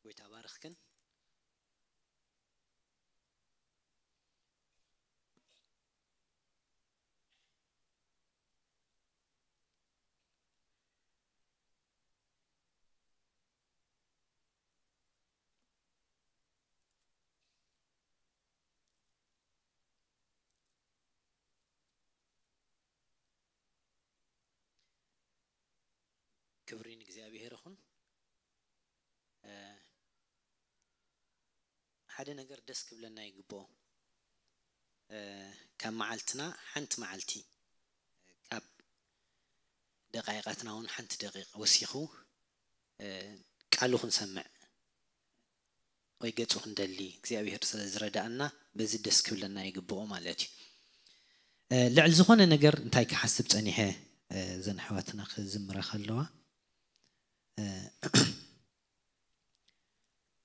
ጎይታ ባርኽክን። ክብሪ ንእግዚኣብሔር ይኹን። ሓደ ነገር ደስ ክብለና ይግብኦ። ካብ መዓልትና ሓንቲ መዓልቲ፣ ካብ ደቃይቃትና እውን ሓንቲ ደቂቕ ወሲኹ ቃሉ ክንሰምዕ ወይ ገጹ ክንደሊ እግዚኣብሔር ስለ ዝረዳእና፣ በዚ ደስ ክብለና ይግብኦ ማለት እዩ። ልዕሊ ዝኾነ ነገር እንታይ ክሓስብ ጸኒሐ፣ እዘን ኣሕዋትና ክዝምራ ከለዋ፣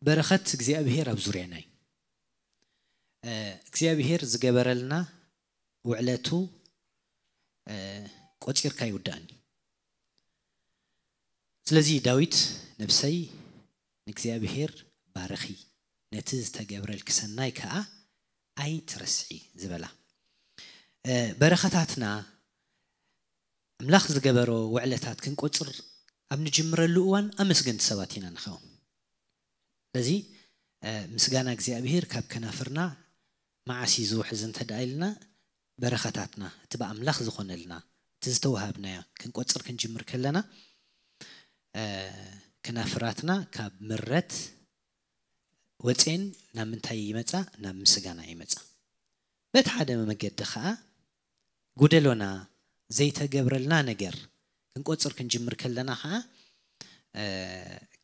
በረኸት እግዚኣብሔር ኣብ ዙርያና እዩ። እግዚኣብሔር ዝገበረልና ውዕለቱ ቆጺርካ ይውዳእን እዩ። ስለዚ ዳዊት፣ ነብሰይ ንእግዚኣብሔር ባርኺ፣ ነቲ ዝተገብረልኪ ሰናይ ከኣ ኣይትረስዒ ዝበላ። በረኸታትና፣ ኣምላኽ ዝገበሮ ውዕለታት ክንቆጽር ኣብ ንጅምረሉ እዋን ኣመስገንቲ ሰባት ኢና ንኸውን። ስለዚ ምስጋና እግዚኣብሔር ካብ ከናፍርና መዓስ እዩ ዝውሕዝ እንተ ደኣ ኢልና፣ በረኸታትና፣ እቲ ብኣምላኽ ዝኾነልና፣ እቲ ዝተዋሃብናዮ ክንቆጽር ክንጅምር ከለና፣ ከናፍራትና ካብ ምረት ወጼን ናብ ምንታይ ይመጻ? ናብ ምስጋና ይመጻ። በቲ ሓደ መገዲ ኸኣ፣ ጎደሎና፣ ዘይተገብረልና ነገር ክንቆጽር ክንጅምር ከለና ኸኣ፣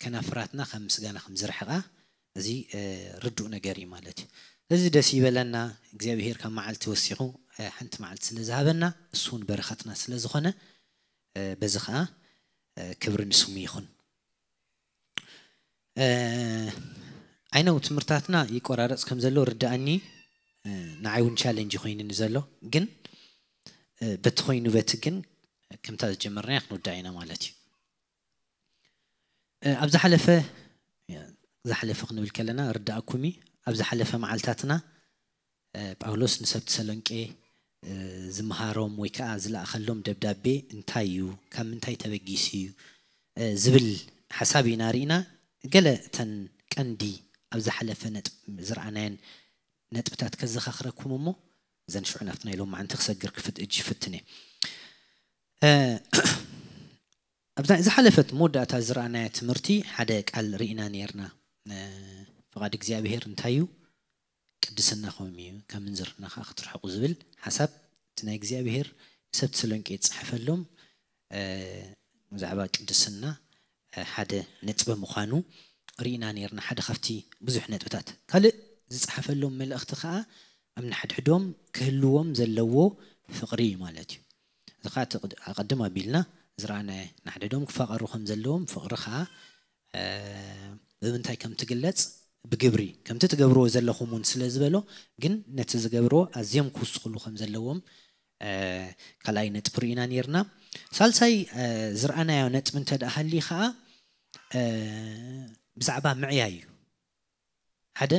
ከናፍራትና ካብ ምስጋና ከም ዝርሕቓ፣ እዚ ርዱእ ነገር እዩ ማለት እዩ። እዚ ደስ ይበለና፣ እግዚኣብሔር ካብ መዓልቲ ወሲኹ ሓንቲ መዓልቲ ስለ ዝሃበና፣ እሱ እውን በረኸትና ስለ ዝኾነ፣ በዚ ኸኣ ክብሪ ንስሙ ይኹን። ኣይነው ትምህርታትና ይቆራረጽ ከም ዘሎ ርድኣኒ፣ ንዓይ እውን ቻለንጅ ኮይኑኒ ዘሎ፣ ግን በቲ ኮይኑ በቲ ግን ከምታ ዝጀመርናያ ክንውዳእ ኢና ማለት እዩ። ኣብ ዝሓለፈ፣ ዝሓለፈ ክንብል ከለና ርድኣኩም እዩ። ኣብ ዝሓለፈ መዓልታትና ጳውሎስ ንሰብ ተሰሎንቄ ዝመሃሮም ወይ ከዓ ዝለኣኸሎም ደብዳቤ እንታይ እዩ፣ ካብ ምንታይ ተበጊሱ እዩ ዝብል ሓሳብ ኢና ርኢና። ገለ እተን ቀንዲ ኣብ ዝሓለፈ ነጥብ ዝረኣናየን ነጥብታት ከዘኻኽረኩም እሞ፣ እዘን ሽዑ ናብቲ ናይ ሎማዓንቲ ክሰግር ክፍት እጅ ይፍትን እየ። ኣብዛ ዝሓለፈት መወዳእታ ዝረኣናያ ትምህርቲ ሓደ ቃል ርኢና ነርና። ፍቓድ እግዚኣብሔር እንታይ እዩ? ቅድስና ከምኡ እዩ፣ ካብ ምንዝርና ከዓ ክትርሕቁ ዝብል ሓሳብ እቲ ናይ እግዚኣብሔር ንሰብ ተሰሎንቄ ዝጸሓፈሎም፣ ብዛዕባ ቅድስና ሓደ ነጥቢ ምዃኑ ርኢና ነርና። ሓደ ካብቲ ብዙሕ ነጥብታት። ካልእ ዝጸሓፈሎም መልእኽቲ ከዓ ኣብ ንሓድሕዶም ክህልዎም ዘለዎ ፍቕሪ እዩ ማለት እዩ። እዚ ከዓ እቲ ቅድ-፣ ኣቐድም ኣቢልና ዝረኣናዮ፣ ንሓድሕዶም ክፋቐሩ ከም ዘለዎም፣ ፍቕሪ ከዓ ብምንታይ ከም ትግለጽ፣ ብግብሪ፣ ከምቲ ትገብርዎ ዘለኹም እውን ስለ ዝበሎ፣ ግን ነቲ ዝገብርዎ ኣዝዮም ክውስኽሉ ከም ዘለዎም ካልኣይ ነጥቢ ርኢና ነርና። ሳልሳይ ዝረኣናዮ ነጥቢ እንተ ደኣ ሃልዩ ከዓ ብዛዕባ ምዕያይ እዩ። ሓደ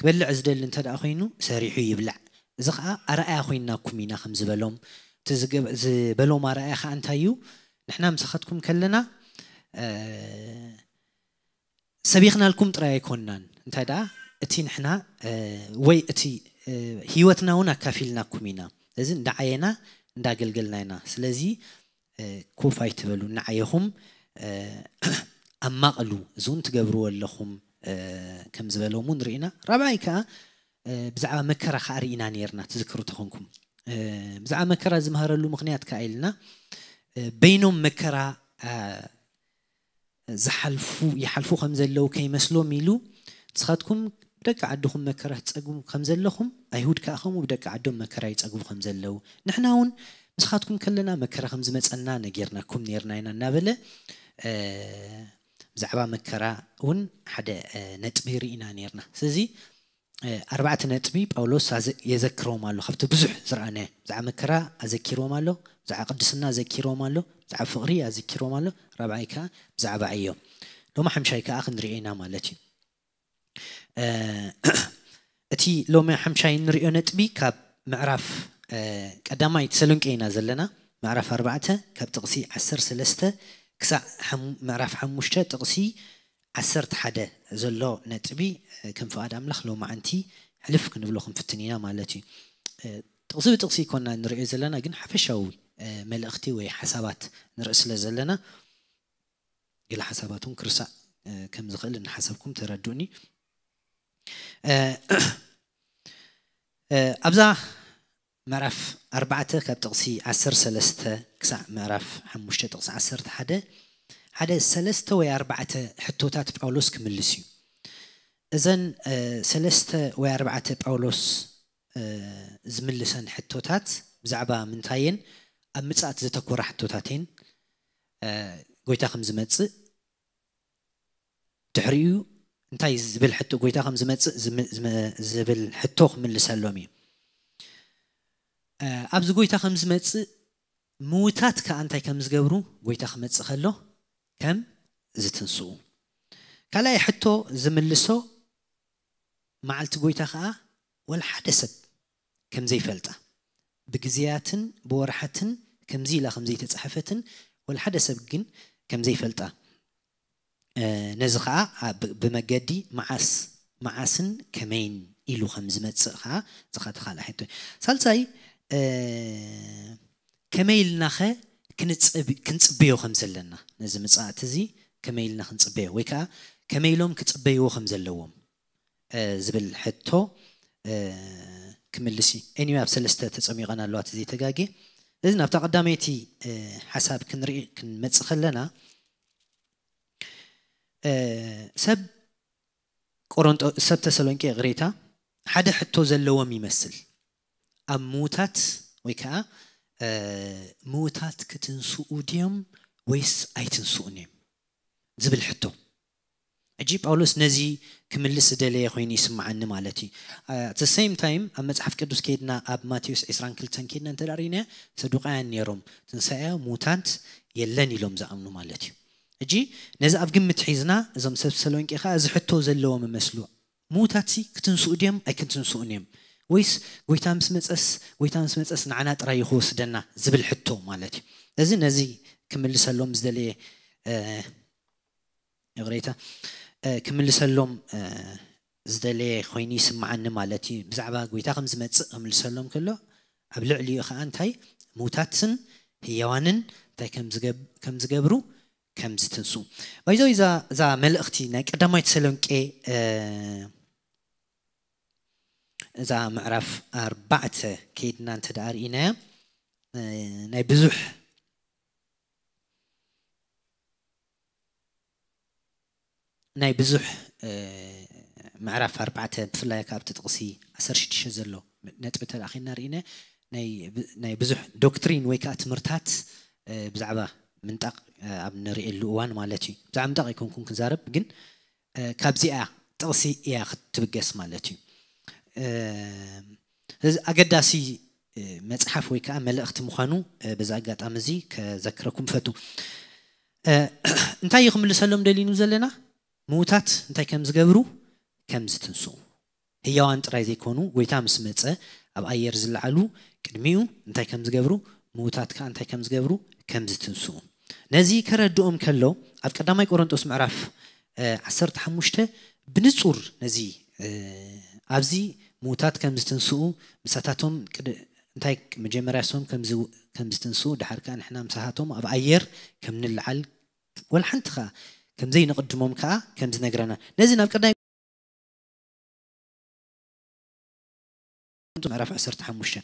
ክበልዕ ዝደሊ እንተ ደኣ ኮይኑ ሰሪሑ ይብላዕ። እዚ ከዓ ኣርኣያ ኮይንናኩም ኢና ከም ዝበሎም፣ እቲ ዝገብ-፣ ዝበሎም ኣርኣያ ከዓ እንታይ እዩ? ንሕና ምሳኻትኩም ከለና ሰቢኽናልኩም ጥራይ ኣይኮንናን፣ እንታይ ደኣ እቲ ንሕና ወይ እቲ ህይወትና እውን ኣካፊልናኩም ኢና። ስለዚ እንዳዓየና እንዳገልገልና ኢና። ስለዚ ኮፍ ኣይትበሉ፣ እናዓየኹም ኣማቕሉ፣ እዚ እውን ትገብርዎ ኣለኹም ከም ዝበሎም እውን ርኢና። ራብዓይ ከዓ ብዛዕባ መከራ ከዓ ርኢና ነርና፣ ትዝክሩ ተኾንኩም። ብዛዕባ መከራ ዝምሃረሉ ምኽንያት ከዓ ኢልና፣ በይኖም መከራ ዝሓልፉ፣ ይሓልፉ ከም ዘለዉ ከይመስሎም ኢሉ፣ ንስኻትኩም ብደቂ ዓድኹም መከራ ትጸግቡ ከም ዘለኹም፣ ኣይሁድ ከኣ ከምኡ ብደቂ ዓዶም መከራ ይጸግቡ ከም ዘለዉ፣ ንሕና እውን ንስኻትኩም ከለና መከራ ከም ዝመጸና ነጊርናኩም ነርና ኢና እናበለ፣ ብዛዕባ መከራ እውን ሓደ ነጥቢ ርኢና ነርና። ስለዚ ኣርባዕተ ነጥቢ ጳውሎስ ኣዘ-፣ የዘክሮም ኣሎ። ካብቲ ብዙሕ ዝረኣናዮ፣ ብዛዕባ መከራ ኣዘኪርዎም ኣሎ፣ ብዛዕባ ቅድስና ኣዘኪርዎም ኣሎ፣ ብዛዕባ ፍቕሪ ኣዘኪርዎም ኣሎ፣ ራብዓይ ከኣ ብዛዕባ ዕዮ። ሎሚ ሓምሻይ ከዓ ክንሪኦ ኢና ማለት እዩ። እቲ ሎሚ ሓምሻይ እንሪኦ ነጥቢ ካብ ምዕራፍ ቀዳማይ ተሰሎንቄ ኢና ዘለና። ምዕራፍ ኣርባዕተ ካብ ጥቕሲ ዓሰርተ ሰለስተ ክሳዕ ምዕራፍ ሓሙሽተ ጥቕሲ ዓሰርተ ሓደ ዘሎ ነጥቢ ከም ፍቓድ ኣምላኽ ሎማዓንቲ ሕልፍ ክንብሎ ክንፍትን ኢና ማለት እዩ። ጥቕሲ ብጥቕሲ ይኮና ንሪኦ ዘለና፣ ግን ሓፈሻዊ መልእኽቲ ወይ ሓሳባት ንርኢ ስለ ዘለና ገለ ሓሳባት እውን ክርሳዕ ከም ዝኽእል እናሓሰብኩም ተረድኡኒ። ኣብዛ ምዕራፍ ኣርባዕተ ካብ ጥቕሲ ዓሰርተ ሰለስተ ክሳዕ ምዕራፍ ሓሙሽተ ጥቕሲ ዓሰርተ ሓደ ሓደ ሰለስተ ወይ ኣርባዕተ ሕቶታት ጳውሎስ ክምልስ እዩ። እዘን ሰለስተ ወይ ኣርባዕተ ጳውሎስ ዝምልሰን ሕቶታት ብዛዕባ ምንታየን ኣብ ምጽኣት ዘተኮራ ሕቶታትን ጎይታ ከም ዝመጽእ ድሕሪኡ እንታይ ዝብል ሕቶ ጎይታ ከም ዝመጽእ ዝብል ሕቶ ክምልሰሎም እዩ። ኣብዚ ጎይታ ከም ዝመጽእ ምዉታት ከኣ እንታይ ከም ዝገብሩ፣ ጎይታ ክመጽእ ከሎ ከም ዝትንስኡ። ካልኣይ ሕቶ ዝምልሶ መዓልቲ ጎይታ ከኣ ወላ ሓደ ሰብ ከም ዘይፈልጣ፣ ብግዜያትን ብወርሓትን ከምዚ ኢላ ከም ዘይተጻሕፈትን ወላ ሓደ ሰብ ግን ከም ዘይፈልጣ ነዚ ከዓ ብመገዲ መዓስ መዓስን ከመይን ኢሉ ከም ዝመፅእ ከዓ ዝኸተ ካልኣ ሕቶ። ሳልሳይ ከመይ ኢልናኸ ክንፅብዮ ከም ዘለና፣ ነዚ ምፅኣት እዚ ከመይ ኢልና ክንፅበዮ ወይ ከዓ ከመይ ኢሎም ክፅበይዎ ከም ዘለዎም ዝብል ሕቶ ክምልስ እዩ። ኤኒወ ኣብ ሰለስተ ተፀሚቐን ኣለዋ እቲ ዘይተጋጌ። እዚ ናብታ ቀዳመይቲ ሓሳብ ክንርኢ ክንመፅእ ከለና ሰብ ቆሮንጦ ሰብ ተሰሎንቄ ይቕሬታ ሓደ ሕቶ ዘለዎም ይመስል። ኣብ ምዉታት ወይ ከዓ ምዉታት ክትንስኡ ድዮም ወይስ ኣይትንስኡን እዮም ዝብል ሕቶ። ሕጂ ጳውሎስ ነዚ ክምልስ ዝደለየ ኮይኑ ይስምዓኒ ማለት እዩ። At the same time ኣብ መጽሓፍ ቅዱስ ከይድና ኣብ ማቴዎስ ዕስራን ክልተን ከይድና እንተ ርኢና ሰዱቃያን ነይሮም ትንሳኤ ሙታንት የለን ኢሎም ዝኣምኑ ማለት እዩ። ሕጂ ነዚ ኣብ ግምት ሒዝና እዞም ሰብ ተሰሎንቄ ከዓ እዚ ሕቶ ዘለዎም ይመስሉ። ምዉታትሲ ክትንስኡ ድዮም ኣይክትንስኡን እዮም ወይስ ጎይታ ምስ መጸስ ጎይታ ምስ መጸስ ንዓና ጥራይ እዩ ክወስደና ዝብል ሕቶ ማለት እዩ። እዚ ነዚ ክምልሰሎም ዝደለየ ይቕሬታ ክምልሰሎም ዝደለየ ኮይኑ ይስምዓኒ ማለት እዩ። ብዛዕባ ጎይታ ከም ዝመጽእ ክምልሰሎም ከሎ ኣብ ልዕሊኡ ከዓ እንታይ ምዉታትን ህያዋንን እንታይ ከም ዝገብሩ ከም ዝትንሱ ባይዞ እዛ እዛ መልእኽቲ ናይ ቀዳማይ ተሰሎንቄ እዛ ምዕራፍ ኣርባዕተ ከይድና እንተ ደኣ ርኢናያ ናይ ብዙሕ ናይ ብዙሕ ምዕራፍ ኣርባዕተ ብፍላይ ካብቲ ጥቕሲ ዓሰርተ ሽዱሽተ ዘሎ ነጥቢ ተላኺና ርኢነ ናይ ብዙሕ ዶክትሪን ወይ ከዓ ትምህርታት ብዛዕባ ምንጣቕ ኣብ ንርእየሉ እዋን ማለት እዩ። ብዛዕባ ምንጣቕ ኣይኮንኩን ክዛረብ፣ ግን ካብዚኣ ጥቕሲ እያ ክትብገስ ማለት እዩ። እዚ ኣገዳሲ መጽሓፍ ወይ ከዓ መልእኽቲ ምዃኑ በዚ ኣጋጣሚ እዚ ከዘክረኩም ፈቱ። እንታይ እዩ ክምልሰሎም ደሊኑ ዘለና? ምዉታት እንታይ ከም ዝገብሩ ከም ዝትንስኡ። ህያዋን ጥራይ ዘይኮኑ፣ ጎይታ ምስ መጸ ኣብ ኣየር ዝለዓሉ ቅድሚኡ እንታይ ከም ዝገብሩ፣ ምዉታት ከኣ እንታይ ከም ዝገብሩ ከም ዝትንስኡ። ነዚ ከረድኦም ከሎ ኣብ ቀዳማይ ቆሮንጦስ ምዕራፍ ዓሰርተ ሓሙሽተ ብንጹር ነዚ ኣብዚ ምዉታት ከም ዝትንስኡ ምሳታቶም እንታይ መጀመርያ ሶም ከም ዝትንስኡ ድሓር ከኣ ንሕና ምሳታቶም ኣብ ኣየር ከም ንለዓል ወላ ሓንቲ ከኣ ከም ዘይንቕድሞም ከኣ ከም ዝነግረና ነዚ ናብ ቀዳማይ ምዕራፍ ዓሰርተ ሓሙሽተ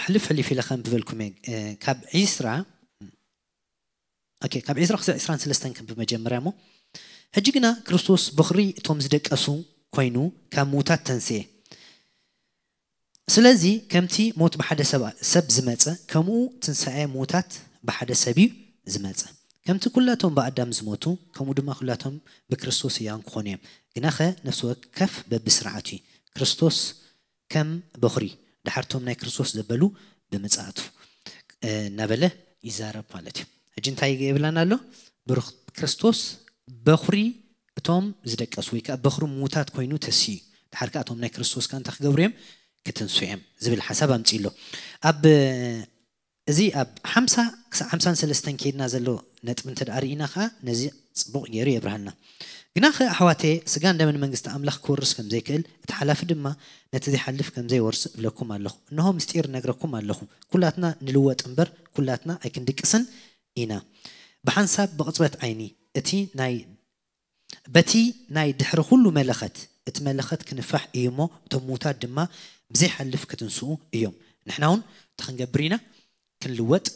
ሕልፍ ሕልፍ ኢለ ከንብበልኩም እየ። ካብ ዒስራ ኦኬ ካብ ዒስራ ክሳብ ዒስራን ሰለስተን ከም ብመጀመርያ እሞ ሕጂ ግና ክርስቶስ በኽሪ እቶም ዝደቀሱ ኮይኑ ካብ ምዉታት ተንስኤ። ስለዚ ከምቲ ሞት ብሓደ ሰብ ዝመጸ ከምኡ ትንሳኤ ምዉታት ብሓደ ሰብ እዩ ዝመጸ። ከምቲ ኩላቶም ብኣዳም ዝሞቱ ከምኡ ድማ ኩላቶም ብክርስቶስ ህያዋን ክኾኑ እዮም። ግናኸ ነፍሲ ወከፍ በብስርዓቱ እዩ። ክርስቶስ ከም በኹሪ ድሓርቶም ናይ ክርስቶስ ዘበሉ ብምጽኣቱ እናበለ ይዛረብ ማለት እዩ። ሕጂ እንታይ ይብለና ኣሎ? ብሩኽ ክርስቶስ በኹሪ እቶም ዝደቀሱ ወይ ከዓ በኹሪ ምዉታት ኮይኑ ተስዩ፣ ድሓር ከዓ እቶም ናይ ክርስቶስ ከዓ እንታይ ክገብሩ እዮም? ክትንሱ እዮም ዝብል ሓሳብ ኣምፅእ ኣሎ። ኣብ እዚ ኣብ ሓምሳ ክሳብ ሓምሳን ሰለስተን ከይድና ዘሎ ነጥቢ እንተ ደኣ ርኢና ከዓ ነዚ ጽቡቕ ገይሩ የብርሃልና። ግናኸ ኣሕዋተየ፣ ስጋን ደምን መንግስቲ ኣምላኽ ክወርስ ከም ዘይክእል፣ እቲ ሓላፊ ድማ ነቲ ዘይሓልፍ ከም ዘይወርስ እብለኩም ኣለኹ። እንሆ ምስጢር እነግረኩም ኣለኹ፣ ኩላትና ንልወጥ እምበር ኩላትና ኣይክንድቅስን ኢና። ብሓንሳብ ብቕጽበት ዓይኒ እቲ ናይ በቲ ናይ ድሕሪ ኩሉ መለኸት፣ እቲ መለኸት ክንፋሕ እዩ እሞ እቶም ምዉታት ድማ ብዘይሓልፍ ክትንስኡ እዮም። ንሕና እውን እንታይ ክንገብር ኢና? ክንልወጥ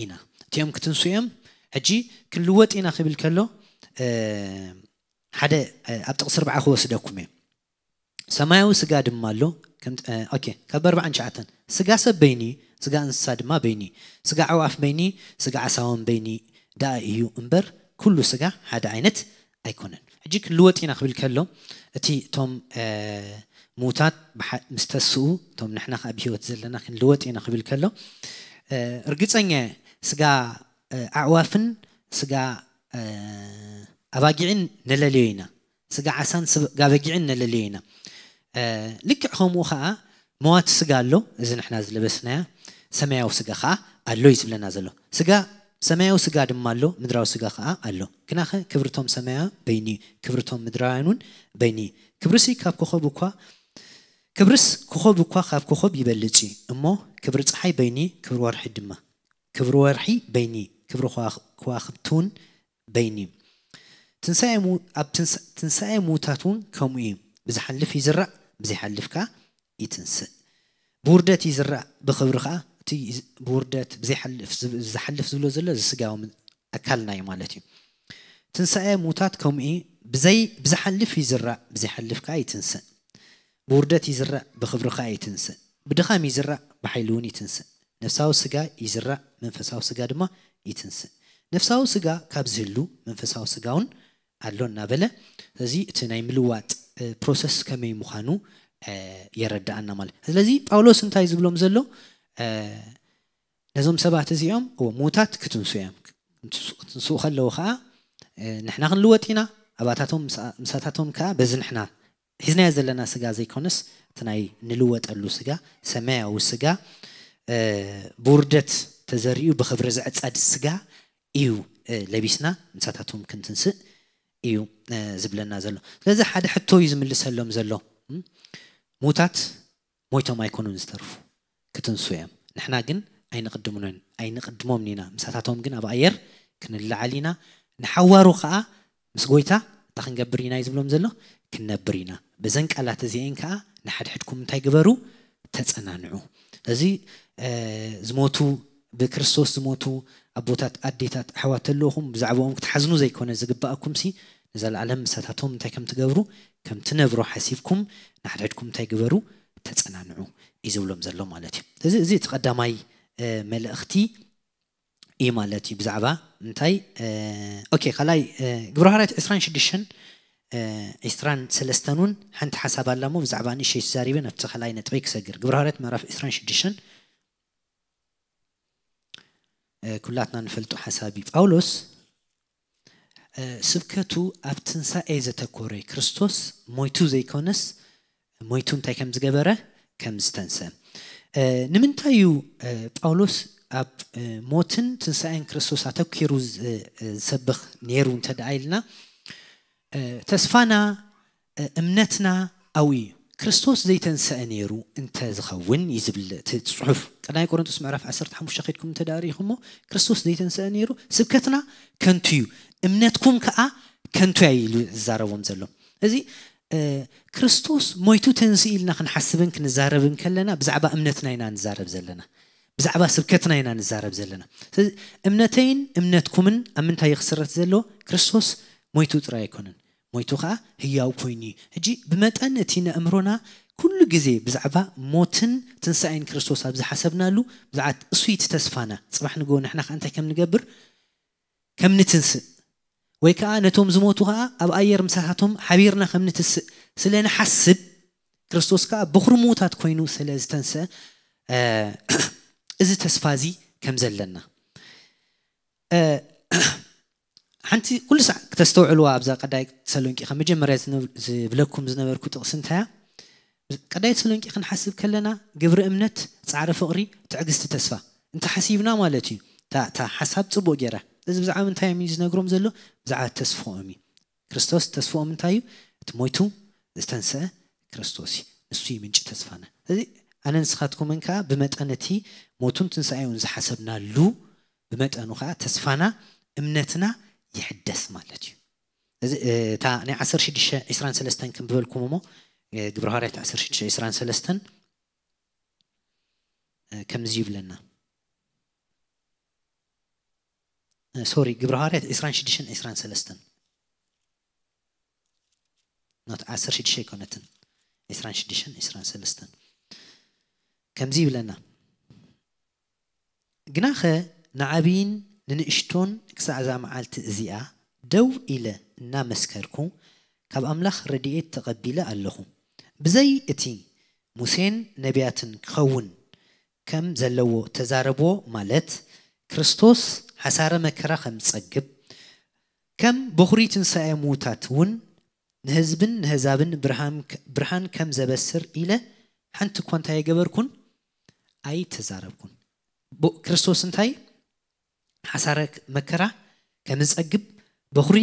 ኢና። እቲኦም ክትንሱ እዮም። ሕጂ ክንልወጥ ኢና ክብል ከሎ ሓደ ኣብ ጥቕሲ ኣርባዓ ክወስደኩም እየ። ሰማያዊ ስጋ ድማ ኣሎ። ኦኬ፣ ካብ ኣርባዓን ትሽዓተን፣ ስጋ ሰብ በይኒ፣ ስጋ እንስሳ ድማ በይኒ፣ ስጋ ኣዕዋፍ በይኒ፣ ስጋ ዓሳውን በይኒ ደኣ እዩ እምበር ኩሉ ስጋ ሓደ ዓይነት ኣይኮነን። ሕጂ ክንልወጥ ኢና ክብል ከሎ እቲ እቶም ምዉታት ምስ ተስኡ፣ እቶም ንሕና ከዓ ብህይወት ዘለና ክንልወጥ ኢና ክብል ከሎ ርግፀኛ ስጋ ኣዕዋፍን ስጋ ኣባጊዕን ነለልዮ ኢና። ስጋ ዓሳን ስጋ በጊዕን ነለልዮ ኢና። ልክዕ ከምኡ ከዓ መዋቲ ስጋ ኣሎ፣ እዚ ንሕና ዝለበስናያ ሰማያዊ ስጋ ከዓ ኣሎ እዩ ዝብለና ዘሎ። ስጋ ሰማያዊ ስጋ ድማ ኣሎ፣ ምድራዊ ስጋ ከዓ ኣሎ። ግናኸ ክብርቶም ሰማያዊ በይኒ፣ ክብርቶም ምድራውያን እውን በይኒ። ክብርሲ ካብ ኮኸብ እኳ ክብርስ ኮኸብ እኳ ካብ ኮኸብ ይበልጽ እዩ እሞ፣ ክብሪ ፀሓይ በይኒ፣ ክብሪ ወርሒ ድማ ክብሪ ወርሒ በይኒ፣ ክብሪ ከዋኽብቲ እውን በይኒ። ትንሳኤ ኣብ ትንሳኤ ምዉታት እውን ከምኡ እዩ። ብዝሓልፍ ይዝራእ፣ ብዘይሓልፍ ከዓ ይትንስእ። ብውርደት ይዝራእ፣ ብኽብሪ ከዓ እቲ ብውርደት ብዘይሓልፍ ዝሓልፍ ዝብሎ ዘሎ እዚ ስጋዊ ኣካልና እዩ ማለት እዩ። ትንሳኤ ምዉታት ከምኡ እዩ። ብዘይ ብዝሓልፍ ይዝራእ፣ ብዘይሓልፍ ከዓ ይትንስእ። ብውርደት ይዝራእ፣ ብኽብሪ ከዓ ይትንስእ። ብድኻም ይዝራእ፣ ብሓይሊ እውን ይትንስእ። ነፍሳዊ ስጋ ይዝራእ፣ መንፈሳዊ ስጋ ድማ ይትንስእ። ነፍሳዊ ስጋ ካብ ዝህሉ መንፈሳዊ ስጋ እውን ኣሎ እናበለ፣ ስለዚ እቲ ናይ ምልዋጥ ፕሮሰስ ከመይ ምዃኑ የረድኣና ማለት። ስለዚ ጳውሎስ እንታይ ዝብሎም ዘሎ? ነዞም ሰባት እዚኦም ምዉታት ክትንሱ እዮም። ክትንስኡ ከለዉ ከዓ ንሕና ክንልወጥ ኢና። ኣባታቶም ምሳታቶም ከዓ በዚ ንሕና ሒዝናዮ ዘለና ስጋ ዘይኮነስ እቲ ናይ ንልወጠሉ ስጋ፣ ሰማያዊ ስጋ፣ ብውርደት ተዘሪኡ ብኽብሪ ዝዕጸድ ስጋ እዩ ለቢስና ምሳታቶም ክንትንስእ እዩ ዝብለና ዘሎ። ስለዚ ሓደ ሕቶ እዩ ዝምልሰሎም ዘሎ። ምዉታት ሞይቶም ኣይኮኑን ዝተርፉ፣ ክትንሱ እዮም። ንሕና ግን ኣይንቕድሙን ኣይንቕድሞምን ኢና። ምሳታቶም ግን ኣብ ኣየር ክንለዓል ኢና። ንሓዋሩ ከዓ ምስ ጎይታ እንታይ ክንገብር ኢና እዩ ዝብሎም ዘሎ? ክንነብር ኢና። በዘን ቃላት እዚአን ከዓ ንሓድሕድኩም እንታይ ግበሩ? ተጸናንዑ። እዚ ዝሞቱ፣ ብክርስቶስ ዝሞቱ ኣቦታት፣ ኣዴታት፣ ኣሕዋት ተለኹም ብዛዕባኦም ክትሓዝኑ ዘይኮነ ዝግባኣኩም ሲ ንዘለኣለም ምሳታቶም እንታይ ከም ትገብሩ ከም ትነብሩ ሓሲብኩም ንሓድሕድኩም እንታይ ግበሩ? ተጸናንዑ እዩ ዝብሎም ዘሎ ማለት እዩ። እዚ እዚ እቲ ቀዳማይ መልእኽቲ እዩ ማለት እዩ። ብዛዕባ እንታይ ኦኬ፣ ካልኣይ ግብረ ሃዋርያት ዕስራን ሽዱሽተን ዕስራን ሰለስተን እውን ሓንቲ ሓሳብ ኣላ እሞ ብዛዕባ ንእሽተይ ተዛሪበ ናብቲ ካልኣይ ነጥበይ ክሰግር። ግብረ ሃዋርያት ምዕራፍ ዕስራን ሽዱሽተን ኩላትና ንፈልጦ ሓሳብ እዩ። ጳውሎስ ስብከቱ ኣብ ትንሳኤ ዘተኮረ፣ ክርስቶስ ሞይቱ ዘይኮነስ ሞይቱ እንታይ ከም ዝገበረ ከም ዝተንሰ። ንምንታይ እዩ ጳውሎስ ኣብ ሞትን ትንሳኤን ክርስቶስ ኣተኪሩ ዝሰብኽ ነይሩ እንተ ደኣ ኢልና፣ ተስፋና እምነትና ኣብኡ እዩ። ክርስቶስ ዘይተንሰአ ነይሩ እንተ ዝኸውን እዩ ዝብል እቲ ጽሑፍ። ቀዳማይ ቆሮንቶስ ምዕራፍ ዓሰርተ ሓሙሽተ ከድኩም እንተ ደኣ ርኢኹሞ፣ ክርስቶስ ዘይተንሰአ ነይሩ ስብከትና ከንቱ እዩ፣ እምነትኩም ከኣ ከንቱ እያ ኢሉ ዝዛረቦም ዘሎ። እዚ ክርስቶስ ሞይቱ ተንስኡ ኢልና ክንሓስብን ክንዛረብን ከለና ብዛዕባ እምነትና ኢና ንዛረብ ዘለና፣ ብዛዕባ ስብከትና ኢና ንዛረብ ዘለና። ስለዚ እምነተይን እምነትኩምን ኣብ ምንታይ እዩ ክስረት ዘለዎ? ክርስቶስ ሞይቱ ጥራይ ኣይኮነን፣ ሞይቱ ኸዓ ህያው ኮይኑ እዩ። ሕጂ ብመጠን እቲ ነእምሮና ኩሉ ግዜ ብዛዕባ ሞትን ትንሳኤን ክርስቶስ ኣብ ዝሓሰብናሉ፣ ብዛዕባ እሱ እቲ ተስፋና፣ ጽባሕ ንግሆ ንሕና ኸዓ እንታይ ከም ንገብር፣ ከም ንትንስእ፣ ወይ ከኣ ነቶም ዝሞቱ ኸኣ ኣብ ኣየር ምሳታቶም ሓቢርና ከም ንትስእ ስለ ንሓስብ፣ ክርስቶስ ከዓ በኹሪ ምዉታት ኮይኑ ስለ ዝተንስአ እዚ ተስፋ እዚ ከም ዘለና ሓንቲ ኩሉ ሳዕ ክተስተውዕልዋ ኣብዛ ቀዳይ ተሰሎንቄ ካብ መጀመርያ ዝብለኩም ዝነበርኩ ጥቕሲ እንታያ ቀዳይ ተሰሎንቄ ክንሓስብ ከለና ግብሪ እምነት ፃዕሪ ፍቕሪ ትዕግስቲ ተስፋ እንተሓሲብና ማለት እዩ እታ ሓሳብ ፅቡቅ ገይራ እዚ ብዛዕባ እንታይ እዮም ዝነግሮም ዘሎ ብዛዕባ ተስፍኦም እዩ ክርስቶስ ተስፍኦም እንታይ እዩ እቲ ሞይቱ ዝተንስአ ክርስቶስ እዩ ንሱ እዩ ምንጪ ተስፋና እዚ ኣነ ንስኻትኩምን ከዓ ብመጠን እቲ ሞቱን ትንሳኤውን ዝሓሰብናሉ ብመጠኑ ከዓ ተስፋና እምነትና ይሕደስ ማለት እዩ እዚ እታ ናይ 16 23 ከም ዝበልኩም እሞ ግብረ ሃዋርያት 16 23 ከምዚ ይብለና ሶሪ ግብረ ሃዋርያት 26 23 ኖት 16 ኣይኮነትን 26 23 ከምዚ ይብለና ግናኸ ንዓብይን ንንእሽቶን ክሳዕ እዛ መዓልቲ እዚኣ ደው ኢለ እናመስከርኩ ካብ ኣምላኽ ረድኤት ተቐቢለ ኣለኹ። ብዘይ እቲ ሙሴን ነቢያትን ክኸውን ከም ዘለዎ ተዛረብዎ ማለት ክርስቶስ ሓሳረ መከራ ከም ዝጸግብ ከም በኹሪ ትንሳኤ ምዉታት እውን ንህዝብን ንህዛብን ብርሃን ከም ዘበስር ኢለ ሓንቲ እኳ እንታይ ኣይገበርኩን ኣይተዛረብኩን። ክርስቶስ እንታይ ሓሳረ መከራ ከም ዝጸግብ በኹሪ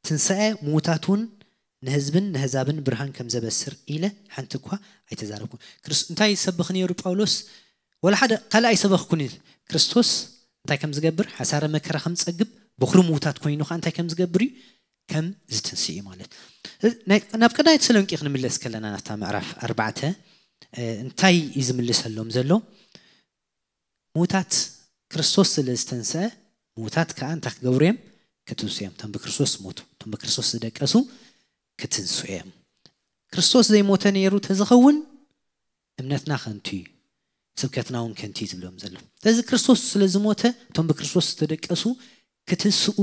ትንሳኤ ምዉታት እውን ንህዝብን ንህዛብን ብርሃን ከም ዘበስር ኢለ ሓንቲ እኳ ኣይተዛረብኩን። እንታይ ይሰብኽ ነይሩ ጳውሎስ? ወላ ሓደ ካልእ ኣይሰበኽኩን እዩ። ክርስቶስ እንታይ ከም ዝገብር ሓሳረ መከራ ከም ዝጸግብ በኹሪ ምዉታት ኮይኑ ከዓ እንታይ ከም ዝገብር እዩ ከም ዝትንስእ እዩ ማለት ናብ ቀዳይ ተሰሎንቄ ክንምለስ ከለና ናታ ምዕራፍ ኣርባዕተ እንታይ እዩ ዝምልሰሎም ዘሎ ምዉታት ክርስቶስ ስለ ዝተንስአ ምዉታት ከዓ እንታይ ክገብሩ እዮም ክትንስኡ እዮም እቶም ብክርስቶስ ዝሞቱ እቶም ብክርስቶስ ዝደቀሱ ክትንስኡ እዮም ክርስቶስ ዘይሞተ ነይሩ ተዝኸውን እምነትና ከንቱ እዩ ስብከትና እውን ከንቱ እዩ ዝብሎም ዘሎ ስለዚ ክርስቶስ ስለ ዝሞተ እቶም ብክርስቶስ ዝተደቀሱ ክትንስኡ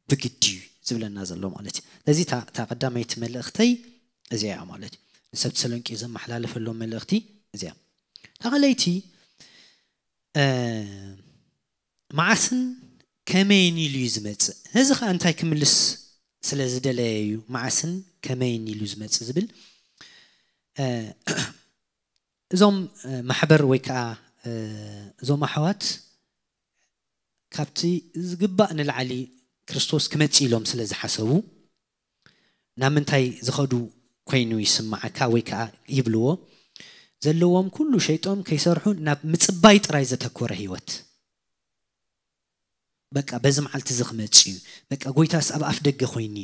ብግዲ እዩ ዝብለና ዘሎ ማለት እዩ ስለዚ እታ ቀዳመይቲ መልእኽተይ እዚኣ እያ ማለት እዩ ንሰብ ተሰሎንቄ ዘመሓላለፈሎም መልእኽቲ እዚኣ እታ ካልኣይቲ መዓስን ከመይን ኢሉ እዩ ዝመፅእ ነዚ ከዓ እንታይ ክምልስ ስለ ዝደለየ እዩ መዓስን ከመይን ኢሉ ዝመፅእ ዝብል እዞም ማሕበር ወይ ከዓ እዞም ኣሕዋት ካብቲ ዝግባእ ንላዕሊ ክርስቶስ ክመፅእ ኢሎም ስለ ዝሓሰቡ ናብ ምንታይ ዝኸዱ ኮይኑ ይስማዓካ ወይ ከዓ ይብልዎ ዘለዎም ኩሉ ሸይጦም ከይሰርሑ ናብ ምፅባይ ጥራይ ዘተኮረ ህይወት በቃ በዚ መዓልቲ እዚ ክመፅእ እዩ በቃ ጎይታስ ኣብ ኣፍ ደገ ኮይኒ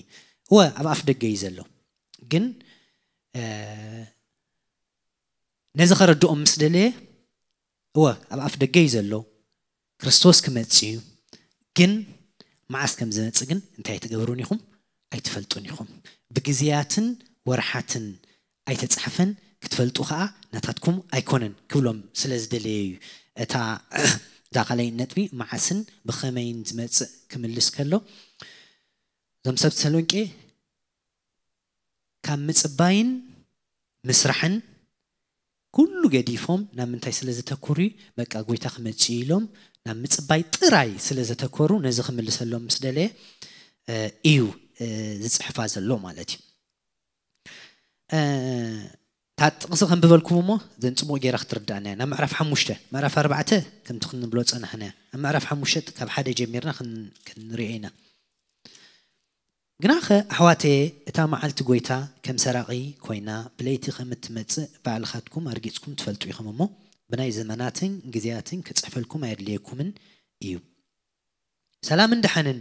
እወ ኣብ ኣፍ ደገ እዩ ዘሎ ግን ነዚ ከረድኦም ምስ ደለየ እወ ኣብ ኣፍ ደገ እዩ ዘሎ ክርስቶስ ክመፅእ እዩ ግን መዓስ ከም ዝመፅእ ግን እንታይ ትገብሩን ኢኹም ኣይትፈልጡን ኢኹም ብግዜያትን ወርሓትን ኣይተፃሕፈን ክትፈልጡ ከዓ ናታትኩም ኣይኮነን ክብሎም ስለ ዝደለየ እዩ እታ እዛ ካልኣይ ነጥቢ መዓስን ብኸመይን ዝመፅእ ክምልስ ከሎ እዞም ሰብ ተሰሎንቄ ካብ ምፅባይን ምስራሕን ኩሉ ገዲፎም ናብ ምንታይ ስለ ዘተኩሩ እዩ በቃ ጎይታ ክመፅእ ኢሎም ናብ ምፅባይ ጥራይ ስለ ዘተኮሩ ነዚ ክምልሰሎም ምስ ደለየ እዩ ዝፅሕፋ ዘሎ ማለት እዩ እታ ጥቕሲ ከንብበልኩም እሞ ዘን ፅቡቅ ገይራ ክትርዳእና እያ ናብ ምዕራፍ ሓሙሽተ ምዕራፍ ኣርባዕተ ከምቲ ክንብሎ ፀናሕና እያ ኣብ ምዕራፍ ሓሙሽተ ካብ ሓደ ጀሚርና ክንሪኦ ኢና ግናኸ ኣሕዋተየ እታ መዓልቲ ጐይታ ከም ሰራቒ ኰይና ብለይቲ ኸም እትመጽእ ባዕልኻትኩም ኣርጊጽኩም ትፈልጡ ኢኹም እሞ፣ ብናይ ዘመናትን ግዜያትን ክጽሕፈልኩም ኣየድልየኩምን እዩ። ሰላምን ደሓንን